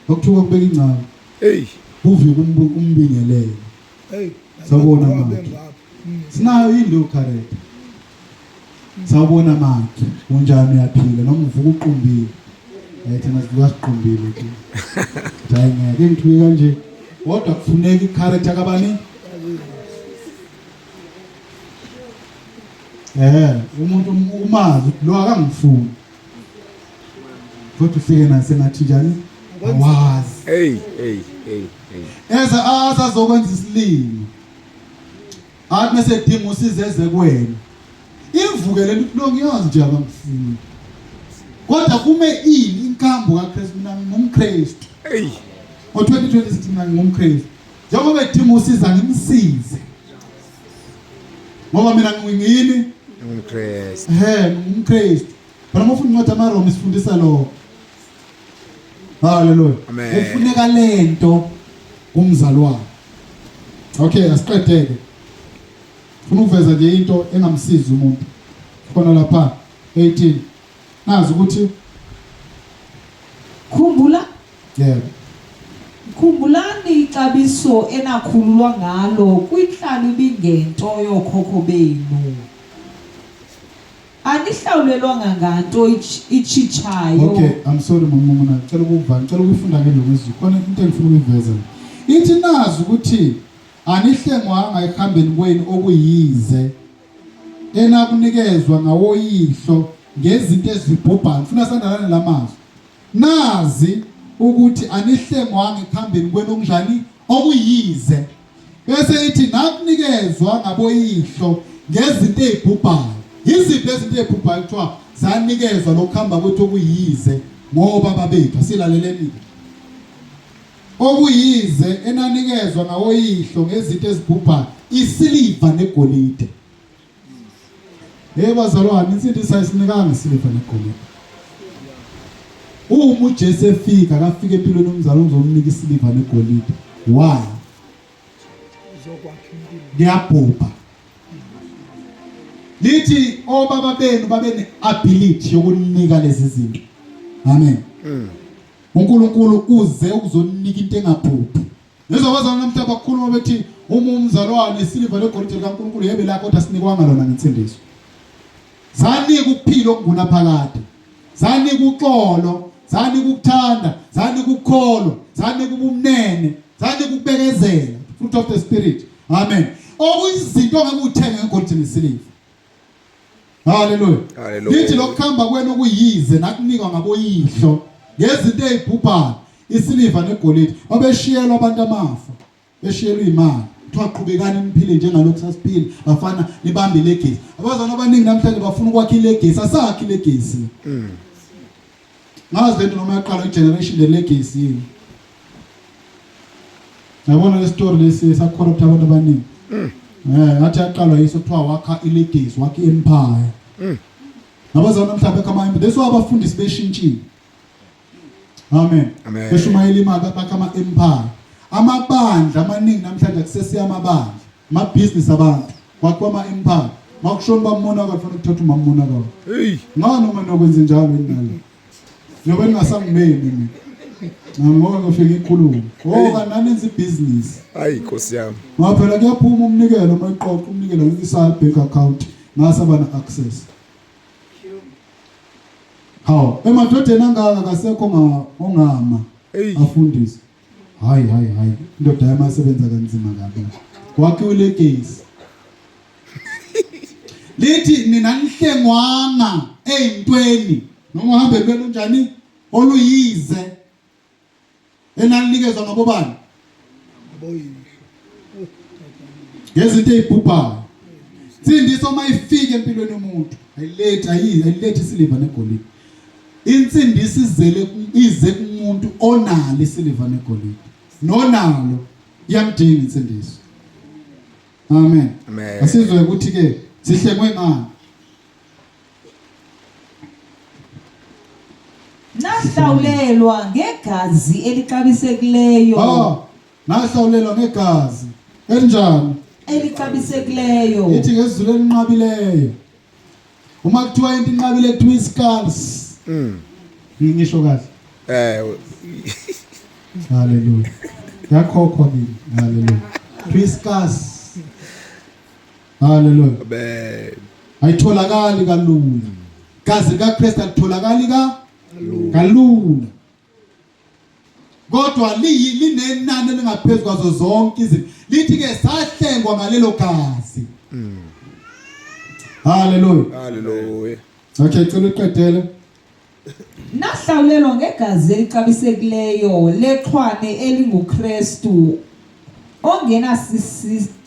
Okuthuka kubeka ingcaba. Hey. Kuvika umbingelelo. Hey. Sawubona manje. Sinayo yini leyo character? Sawubona manje. Unjani uyaphila noma uvuka uqumbile? Eh thina sivuka siqumbile ke. Hayi ngeke ngithuke kanje. Kodwa kufuneka icharacter kabani? Eh, umuntu umazi lo akangifuni. Kodwa ufike naye sengathi njani? Awazi. Hey, hey, hey, hey. Eza asazokwenza isilimo. Athi mase edinga usizo eze kuwena. Ivuke le nto lo ngiyazi nje abangifuni. Kodwa kume ini inkambo kaKristu mina ngingumKristu. Hey. Ngo-2026 mina ngingumKristu. Njengoba edinga usizo ngimsize. Ngoba mina ngiyini? NgumKristu. Ehhe, ngingumKristu. Phela uma ufunda incwadi yamaRoma isifundisa lokho. Haleluya. Amen. Kufuneka lento kumzalwane. Okay, asiqedeke. Funa ukuveza nje into engamsiza umuntu. Khona lapha 18. Nazi ukuthi Khumbula yebo. Khumbulani ixabiso enakhululwa ngalo kwintlalo ibingento yookhokho benu. Anihlawulelwanga nganto itshitshayo. Okay, I'm sorry mama mama, ngicela ukuva, ngicela ukufunda ngelungu izwi. Khona into engifuna ukuyiveza. Ithi nazi ukuthi anihlengwanga ekuhambeni kwenu okuyize enakunikezwa ngawoyihlo ngezinto ezibhubhayo. Ngifuna sandalane lamazwi. Nazi ukuthi anihlengwanga ekuhambeni kwenu okunjani okuyize. Bese ithi nakunikezwa ngaboyihlo ngezinto ezibhubhayo. Yiziphi ezinto ezibhubhayo kuthiwa zanikezwa lokuhamba kwethu okuyize ngoba babethu asilaleleni. Okuyize enanikezwa ngawoyihlo ngezinto ezibhubhayo isiliva negolide. Hey bazalwane, insindiso ayisinikanga isiliva negolide. Uma uJesu efika akafika empilweni yomzali uzomnika isiliva negolide. Why? Ngiyabhubha. Lithi obaba benu babe ne-ability yokunika lezi zinto. Amen. uNkulunkulu uze ukuzonika into engabhubhi. Ngizwa abazalwane namhla bakhuluma bethi uma umzalwane isiliva legolide likaNkulunkulu yebe lakho kodwa sinikwanga lona ngensindiso. Zanika ukuphila okungunaphakade. Zanika uxolo. Zanika ukuthanda, zanika ukukholwa, zanika ubumnene, zanika ukubekezela, fruit of the spirit. Amen. Okuyizinto ongeke uthenge ngegolide nesiliva. Haleluya. Hallelujah. Lithi lokuhamba kwenu okuyize nakunikwa ngaboyihlo ngezinto ezibhubhayo, isiliva negolide. Babeshiyelwa abantu amafa. Beshiyelwa imali. Kuthiwa qhubekani niphile njengalokhu sasiphila, bafana nibambe ilegesi. Abazalwane abaningi namhlanje bafuna ukwakha ilegesi, asakhi ilegesi. Ngazi lento noma yaqala igeneration le legacy yini. Yabona le story lesi sacorrupt abantu abaningi. Eh ngathi yaqalwa yiso kuthiwa wakha ilegacy, wakha iempire. Nabazalwane namhlanje bakha ama empire. That's why abafundisi beshintshile. Amen. Amen. Beshumayela imali bakha ama empire. Amabandla amaningi namhlanje akusesiya amabandla, amabhizinisi abantu, kwakhiwa ama empire. Makushona bamonakalo fanele kuthatha umamonakalo. Hey. Ngani uma nokwenza njalo yini Njobe ningasangimemi mina. Ngoba ngifike ikhulume. Oh kanani nenza ibhizinisi. Hayi Nkosi yami. Ngoba phela kuyaphuma umnikelo uma iqoqa umnikelo ngisa bank account ngase bana access. Hawu, emadodeni angaka kasekho nga ongama Hey. afundise. Hayi hayi hayi, indoda yami asebenza kanzima kabi. Kwakhiwe ilegesi. Lithi nina nihlengwanga eyintweni noma uhambe lwenu njani oluyize enalinikezwa ngabobani Aboyihlo. ngezinto ezibhubhayo. Insindiso uma ifika empilweni yomuntu ayilethi ayilethi isiliva negolide. Insindiso izele ize kumuntu onalo isiliva negolide. Nonalo iyamdinga insindiso. Amen. Amen. Asizwe ukuthi ke sihlengwe ngani. Nahlawulelwa ngegazi elixabisekileyo. Ah, nahlawulelwa ngegazi elinjani? Elixabisekileyo. Ithi ngezulu elinqabileyo. Uma kuthiwa into inqabile kuthiwa iscarce. Ngisho kahle. Eh Hallelujah. Yakhokhwa kimi. Hallelujah. Kuthiwa iscarce. Hallelujah. amen. Ayitholakali kalula. Gazi likaKristu alitholakali ka kalula. Kodwa liyi linenani elingaphezulu kwazo zonke izinto. Lithi ke sahlengwa ngalelo gazi. Hallelujah. Hallelujah. Okay, cela uqedele. Nahlawulelwa ngegazi elixabisekileyo lexhwane elinguKristu ongena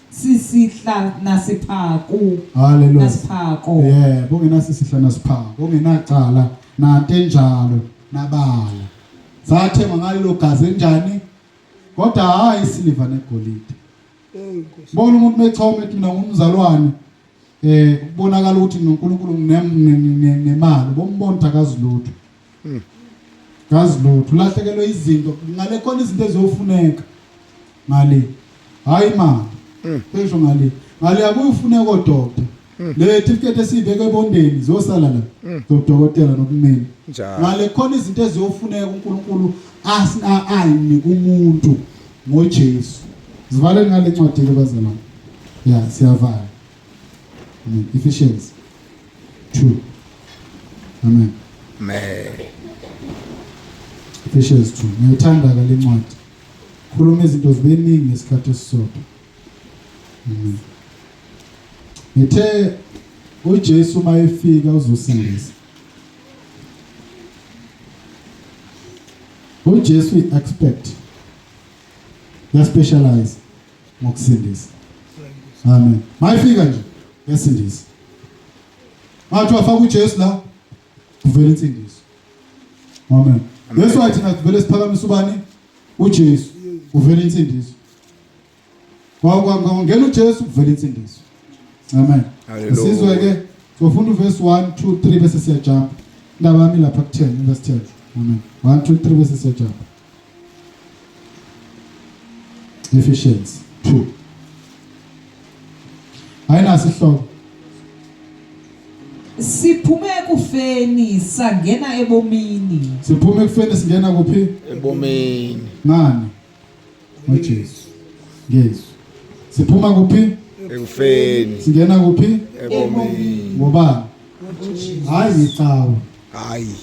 sisihla nasiphaku Hallelujah. nasiphako. Yebo, ongenasisihla nasiphako, ongenacala nanto enjalo nabala. Sathengwa ngalelo gazi enjani? Kodwa hayi isiliva negolide. Oh Nkosi. Bona umuntu mechoma ethi mina ngumzalwane eh kubonakala ukuthi noNkulunkulu nemali bombona ukuthi akazi lutho. Kazi lutho ulahlekelwe izinto ngale khona izinto eziyofuneka ngale. Hayi imali. Ngisho ngale. Ngale akuyifuneka odokotela. Le certificate esiyibeke ebondeni ziyosala la. Zodokotela nokumeli. Njalo. Ngale khona izinto eziyofuneka uNkulunkulu ayinike umuntu ngoJesu. Sivaleni ngale ncwadi ke bazalwane. Ya, siyavala. Amen. Ephesians 2. Amen. Amen. Ephesians 2. Ngiyayithanda ke le ncwadi. Khuluma izinto zibeningi ngesikhathi esisodwa. Amen. Ngithe uJesu uma efika uzosindisa. uJesu uyi-expert. Uyaspecialize ngokusindisa. Amen. Mayifika nje yasindisa. Ngathi wafaka uJesu la kuvela insindiso. Amen. Yesu wathi nakuvele siphakamisa ubani? uJesu. Kuvela insindiso. Kwangena uJesu kuvela insindiso. Amen. Hallelujah. Sizwe ke sofunda uverse 1 2 3 bese siyajump. Indaba yami lapha ku 10 verse 10. Amen. 1 2 3 bese siyajump. Ephesians 2. Ayinaso isihloko. Siphume ekufeni sangena ebomini. Siphume ekufeni singena kuphi? Ebomini. Ngani? NgoJesu. Ngesu. Siphuma kuphi? Ekufeni. Singena kuphi? Ebomini. Ngobani? Hayi ngecawe. Hayi.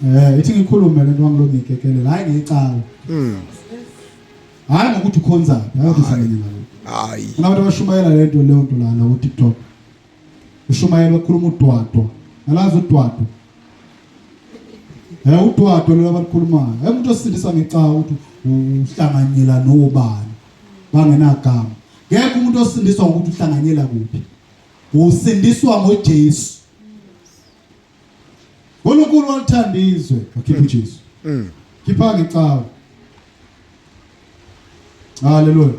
Eh, ithi ngikhulume lento wangilonga ikekelela, hayi ngecawa. Hayi ngokuthi ukhonzaphi, hayi kuhlangene nalokho. Hayi. Kunabantu abashumayela lento leyo nto lana ku TikTok. Ushumayela bakhuluma udwadwa. Alazi udwadwa. Eh udwadwa lo abalukhulumayo. Eh umuntu osindisa ngecawa ukuthi uhlanganyela nobani. Bangenagama. Ngeke umuntu osindiswa ngokuthi uhlanganyela kuphi. Usindiswa ngoJesu. uNkulunkulu walithanda izwe wakhipha uJesu. Khipha ngecawa. Haleluya.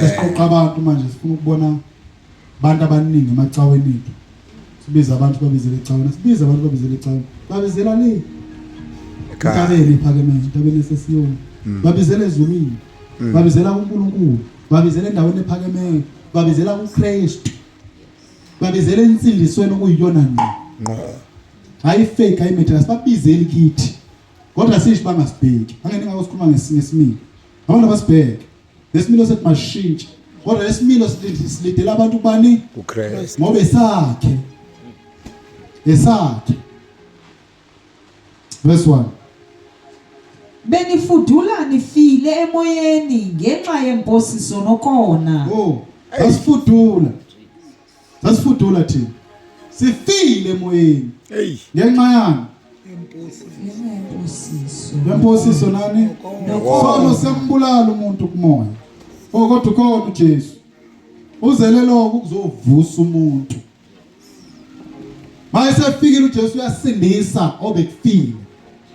Siqoqa abantu manje sifuna ukubona abantu abaningi emacaweni ethu. Sibiza abantu babizele ecaweni, sibiza abantu babizele ecaweni. Babizela le. Entabeni ephakeme, entabeni esesiyoni. Babizela ezulwini. Babizela kuNkulunkulu. Babizela endaweni ephakemeyo. Babizela kuKristu. Babizela ensindisweni okuyiyona ngqo. Ngqo. Hayi fake, hayi material, sibabizeli kithi. Kodwa sisho bangasibheki. Angeke ngako sikhuluma ngesimilo. Abantu abasibheke. Lesimilo sethu mashintshe. Kodwa lesimilo silindela abantu kubani? KuKristu. Ngoba esakhe. Esakhe. Verse 1. Benifudula nifile emoyeni ngenxa yemposiso nokona. Oh, sasifudula. Sasifudula thina. Sifile emoyeni. Hey. Ngenxa yani? Ngenxa yemposiso. Yemposiso nani? Sono sembulala umuntu kumoya. Oh kodwa ukhona uJesu. Uzele lokho ukuzovusa umuntu. Mayesefikile uJesu uyasindisa obekufile.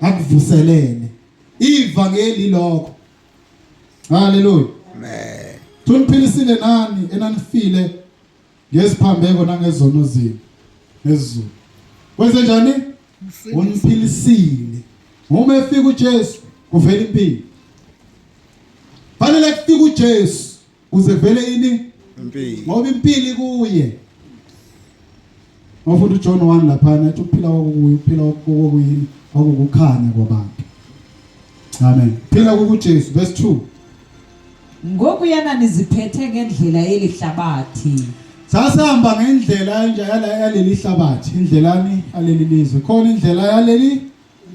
Akuvuselele. Ivangeli lokho. Haleluya. Amen. Tuniphilisile nani enanifile ngeziphambeko nangezono zenu nezulu. Kwenze njani? Uniphilisile. Uma efika uJesu kuvela impilo. Fanele kufika uJesu kuze vele ini? Impilo. Ngoba impilo ikuye. Ngofunda uJohn 1 laphana ethi ukuphila kwakukuye, ukuphila kwakuyini? Kwakukukhanya kwabantu. Amen. Phila kukuJesu verse 2. Ngokuyana niziphethe ngendlela yeli hlabathi. Sasihamba ngendlela enja yala yaleli hlabathi, indlelani aleli lizwe. Khona indlela yaleli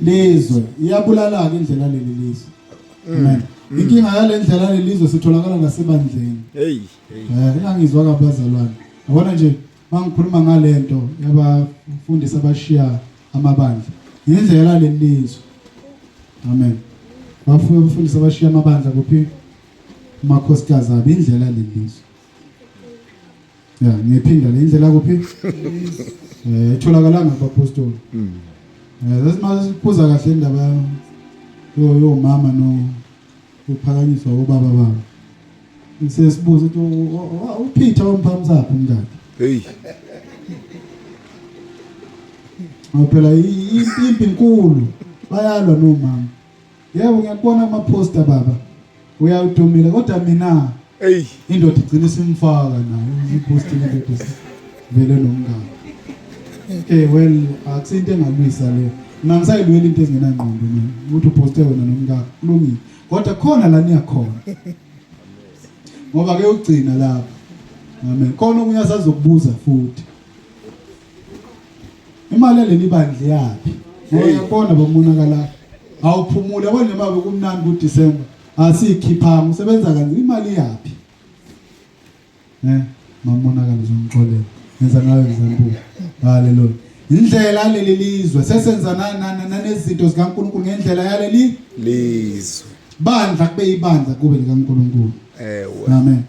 lizwe, iyabulala-ke indlela yaleli lizwe. Amen. Inkinga yale ndlela yaleli lizwe sitholakala nasebandleni. Hey, hey. Eh, ingangizwa kabazalwane. Yabona nje mangikhuluma ngalento yabafundisi abashiya amabandla. Indlela yaleli lizwe. Amen. Bafundisi abashiya amabandla kuphi? Umakhosikazi abo indlela yaleli lizwe. Ya, ngiyiphinda le indlela kuphi? Eh, itholakalanga kubapostoli. Eh, sesimase kahle indaba yo yo mama no uphakanyiswa ubaba babo. Sesibuza ukuthi uPeter wamphamsaphi umkakhe. Hey. Ngoba phela impi inkulu bayalwa nomama. Yebo ngiyakubona ama poster baba. Uyawudumile kodwa mina Hey. Indoda igcina isimfaka nayo ipostile indoda vele nomngane. Okay well akusinto engalwisa le. Mina ngisayilwela into ezingenangqondo mina. Ukuthi uposte wena nomngane kulungile. Kodwa khona la niyakhona. Ngoba ke ugcina lapho. Amen. Khona okunye asazokubuza futhi. Imali yaleli bandla yaphi? Ngoba uyabona bamonakala. Awuphumule yabona noma bekumnandi kuDecember. Asikhiphanga usebenza kanzima imali yaphi? Eh, mamonakala uzongixolela. Ngenza ngayo example. Hallelujah. Indlela leli lizwe sesenza nanezinto zikaNkulunkulu ngendlela yaleli lizwe. Bandla kube ibandla kube likaNkulunkulu. Ewe. Amen.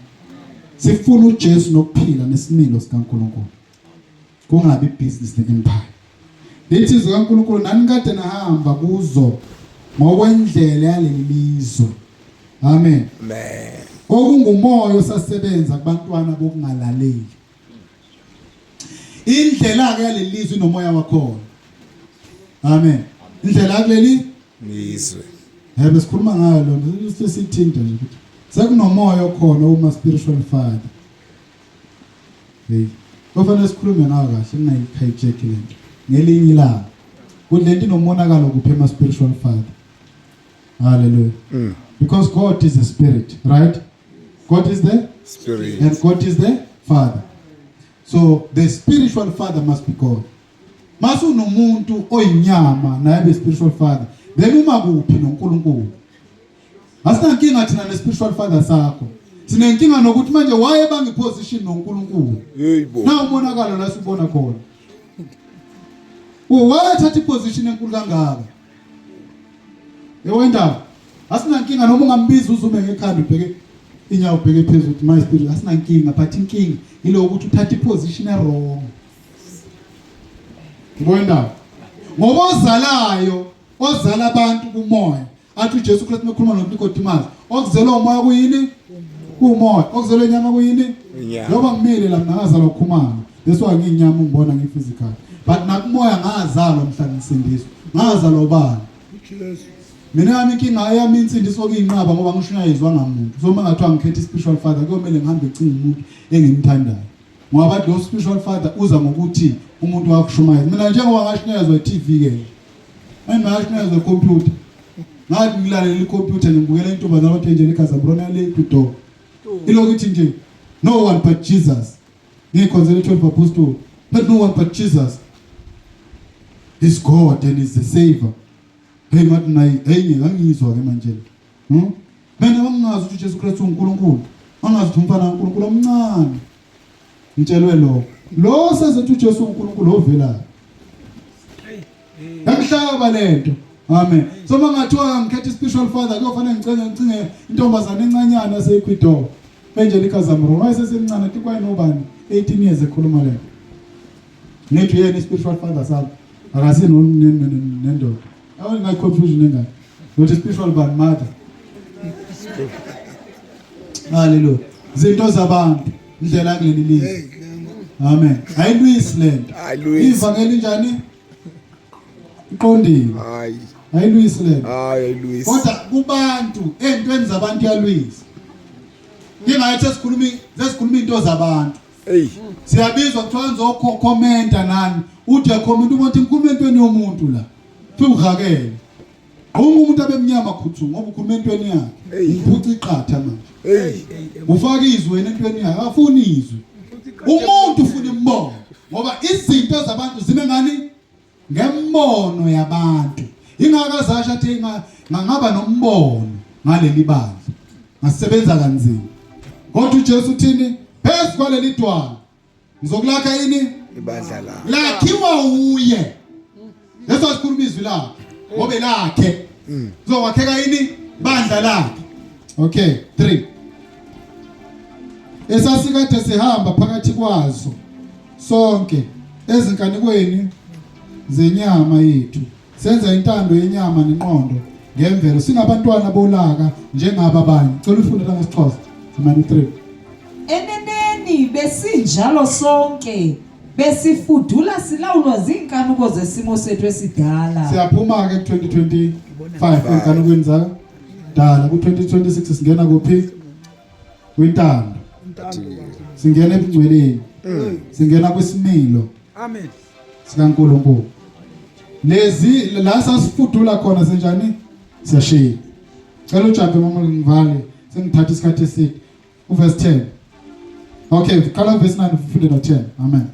Sifuna uJesu nokuphila nesimilo sikaNkulunkulu. Kungabi business ne-empire. Lithi izwi kaNkulunkulu nani kade nahamba kuzo ngokwendlela yaleli lizwe. Amen. Amen. Okungumoya osasebenza kubantwana bokungalaleli. Indlela ke yaleli lizwe inomoya wakhona. Amen. Indlela kuleli lizwe. Yebo sikhuluma ngayo lona sesithinta nje ukuthi sekunomoya okhona uma spiritual father. Hey. Kufanele sikhulume ngayo kahle ningayi-hijack lento. Ngelinye ilanga. Kuthi lento inomonakalo kuphi ema spiritual father. Hallelujah. Because God is a spirit, right? God is the Spirit. and God is the Father. So the spiritual father must be God. Masunomuntu oyinyama naye be spiritual father, then uma kuphi noNkulunkulu? Asinankinga thina ne spiritual father sakho. Sinenkinga nokuthi manje waye bangi position noNkulunkulu. Yebo. Na umonakalo la sibona khona. Wayethatha iposition enkulu kangaka. Yebo indaba. Asinankinga noma ungambiza uzume ngekhanda ubheke inyawo ubheke phezulu my spirit asinankinga but inkinga ile ukuthi uthatha iposition e-wrong. Yebo indaba. Ngoba ozalayo ozala abantu kumoya athi uJesu Kristu mekhuluma noNikodemus okuzelwa umoya kuyini kumoya okuzelwa inyama kuyini njengoba ngimile la mina ngazalwa kukhumalo that's why ngiyinyama ungibona ngiphysical but nakumoya ngazalwa mhla ngisindiswa ngazalwa ubani mina yami inkinga eyami insindiso kuyinqaba ngoba ngishunyayezwa ngamuntu so uma ngathiwa ngikhetha i-spiritual father kuyomele ngihambe ngicinga umuntu engimthandayo ngoba bathi lo spiritual father uza ngokuthi umuntu wakushumayela mina njengoba ngashunyayezwa i-TV ke Engashunyayezwa ikhompyutha ngathi ngilalela ikhompyutha ngibukela intombazane abathi nje likhazabrona le to ilokhu ithi nje no one but Jesus ngikhonzele 12 apostle but no one but Jesus is God and is the savior hey ngathi nayi hey ngangizwa ke manje mina ngangingazi ukuthi uJesu Kristu uNkulunkulu ngangazi ukuthi umfana kaNkulunkulu omncane ngitshelwe lo lo sezethi uJesu uNkulunkulu ovelayo Yangihlaba lento. Amen. So mangathiwa ngikhetha spiritual father kuyofanele ngicenge ngicinge intombazane encanyana yaseEcuador. Angelica Zamro wayesesemncane athi kwayenobani 18 years ekhuluma lento. Ngithi uyena spiritual father sami. Akasino nendoda. Awuna confusion engaka. Not spiritual but mother. Hallelujah. Zinto zabantu indlela kuleli lizwe. Amen. Ayilwisi lento. Ayilwisi. Ivangeli njani? Iqondile. Hayi. Ayilwisi lento. Hayi ayilwisi. Kodwa kubantu entweni zabantu iyalwisa. Ingathi sesikhuluma sesikhuluma into zabantu. Hey. Siyabizwa kuthiwa nizokhomenta nani. Uthi uyakhomenta umuntu inkulumo entweni yomuntu la. Futhi Uma umuntu abemnyama khuthu ngoba ukhuluma entweni yakhe. Ngiphuca iqatha manje. Hey. Ufaka izwi wena entweni yakhe, akafuni izwi. Umuntu ufuna imbono ngoba izinto zabantu zime ngani? Ngembono yabantu. Ingaka zasho athi ngangaba nombono ngaleli bandla. Ngasebenza kanzima. Kodwa uJesu uthini? Phezu kwaleli dwala Ngizokulakha yini? Ibandla lakhe. Lakhiwa uye. Leso sikhuluma izwi lakhe. Ngobe lakhe. Kuzokwakheka yini? Bandla lakhe. Okay, 3. Esasikade sihamba phakathi kwazo sonke ezinkanikweni zenyama yethu senza intando yenyama nenqondo ngemvelo singabantwana bolaka njengaba abanye cela ufunde la ngesiXhosa Simani 3 Eneneni besinjalo sonke besifudula silawulwa ziinkanuko zesimo sethu esidala. Siyaphuma ke ku 2025 enkanukweni za dala ku 2026 singena kuphi kwintando singena ebungcweleni singena kwisimilo Amen. sikaNkulunkulu lezi la sasifudula khona senjani siyashiya cela ujampe mama ngivale sengithatha isikhathi eside uverse 10 okay qala verse 9 ufunde no 10 amen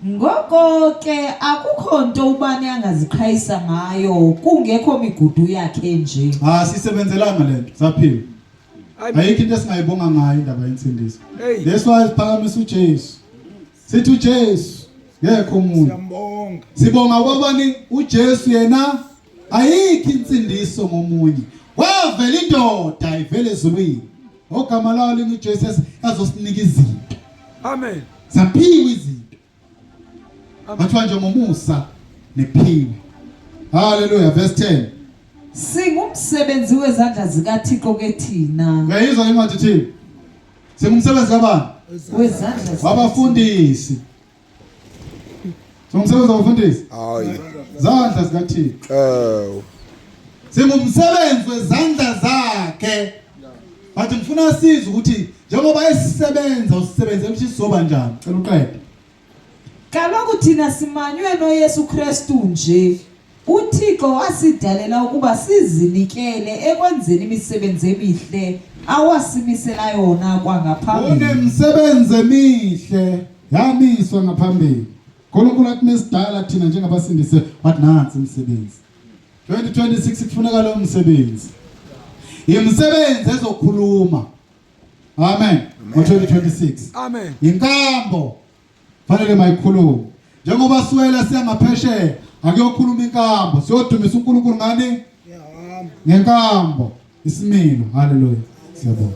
Ngoko ke akukho nto ubani angaziqhayisa ngayo kungekho migudu yakhe nje. Ah sisebenzelanga lento saphila Ayikho into esingayibonga ngayo indaba yensindiso. That's why siphakamisa uJesu. Sithi uJesu ngekho omunye. Siyambonga. Sibonga kwabani uJesu yena ayikho insindiso ngomunye. Wavela indoda ivele ezulwini. Ogama lawo linguJesu azosinika izinto. Amen. Saphiwa izinto. Bathiwa nje ngomusa nephiwe. Hallelujah verse 10. Singumsebenzi wezandla zikaThixo ke thina. Uyayizwa incwadi ithini? Singumsebenzi kabani? Wezandla wabafundisi. Singumsebenzi wabafundisi? Hayi. Zandla zikaThixo. Oh. Singumsebenzi wezandla zakhe. But ngifuna size ukuthi njengoba esisebenza usisebenzela ukuthi sizoba njani. Cela uqede. Kaloku thina simanywe noYesu Kristu nje. UThixo wasidalela ukuba sizinikele ekwenzeni imisebenzi emihle awasimisela yona kwangaphambili. Kunemisebenzi emihle yamiswa ngaphambili. uNkulunkulu athi mesidala thina njengabasindise wathi nansi imisebenzi. 2026 kufuneka lo msebenzi. Imisebenzi ezokhuluma. Amen. Ngo-2026. Amen. Inkambo fanele mayikhulume. Njengoba siwela siya ngaphesheya akuyokhuluma inkambo, siyodumisa uNkulunkulu ngani? Ngiyahamba. Ngenkambo, isimilo. Hallelujah. Siyabonga.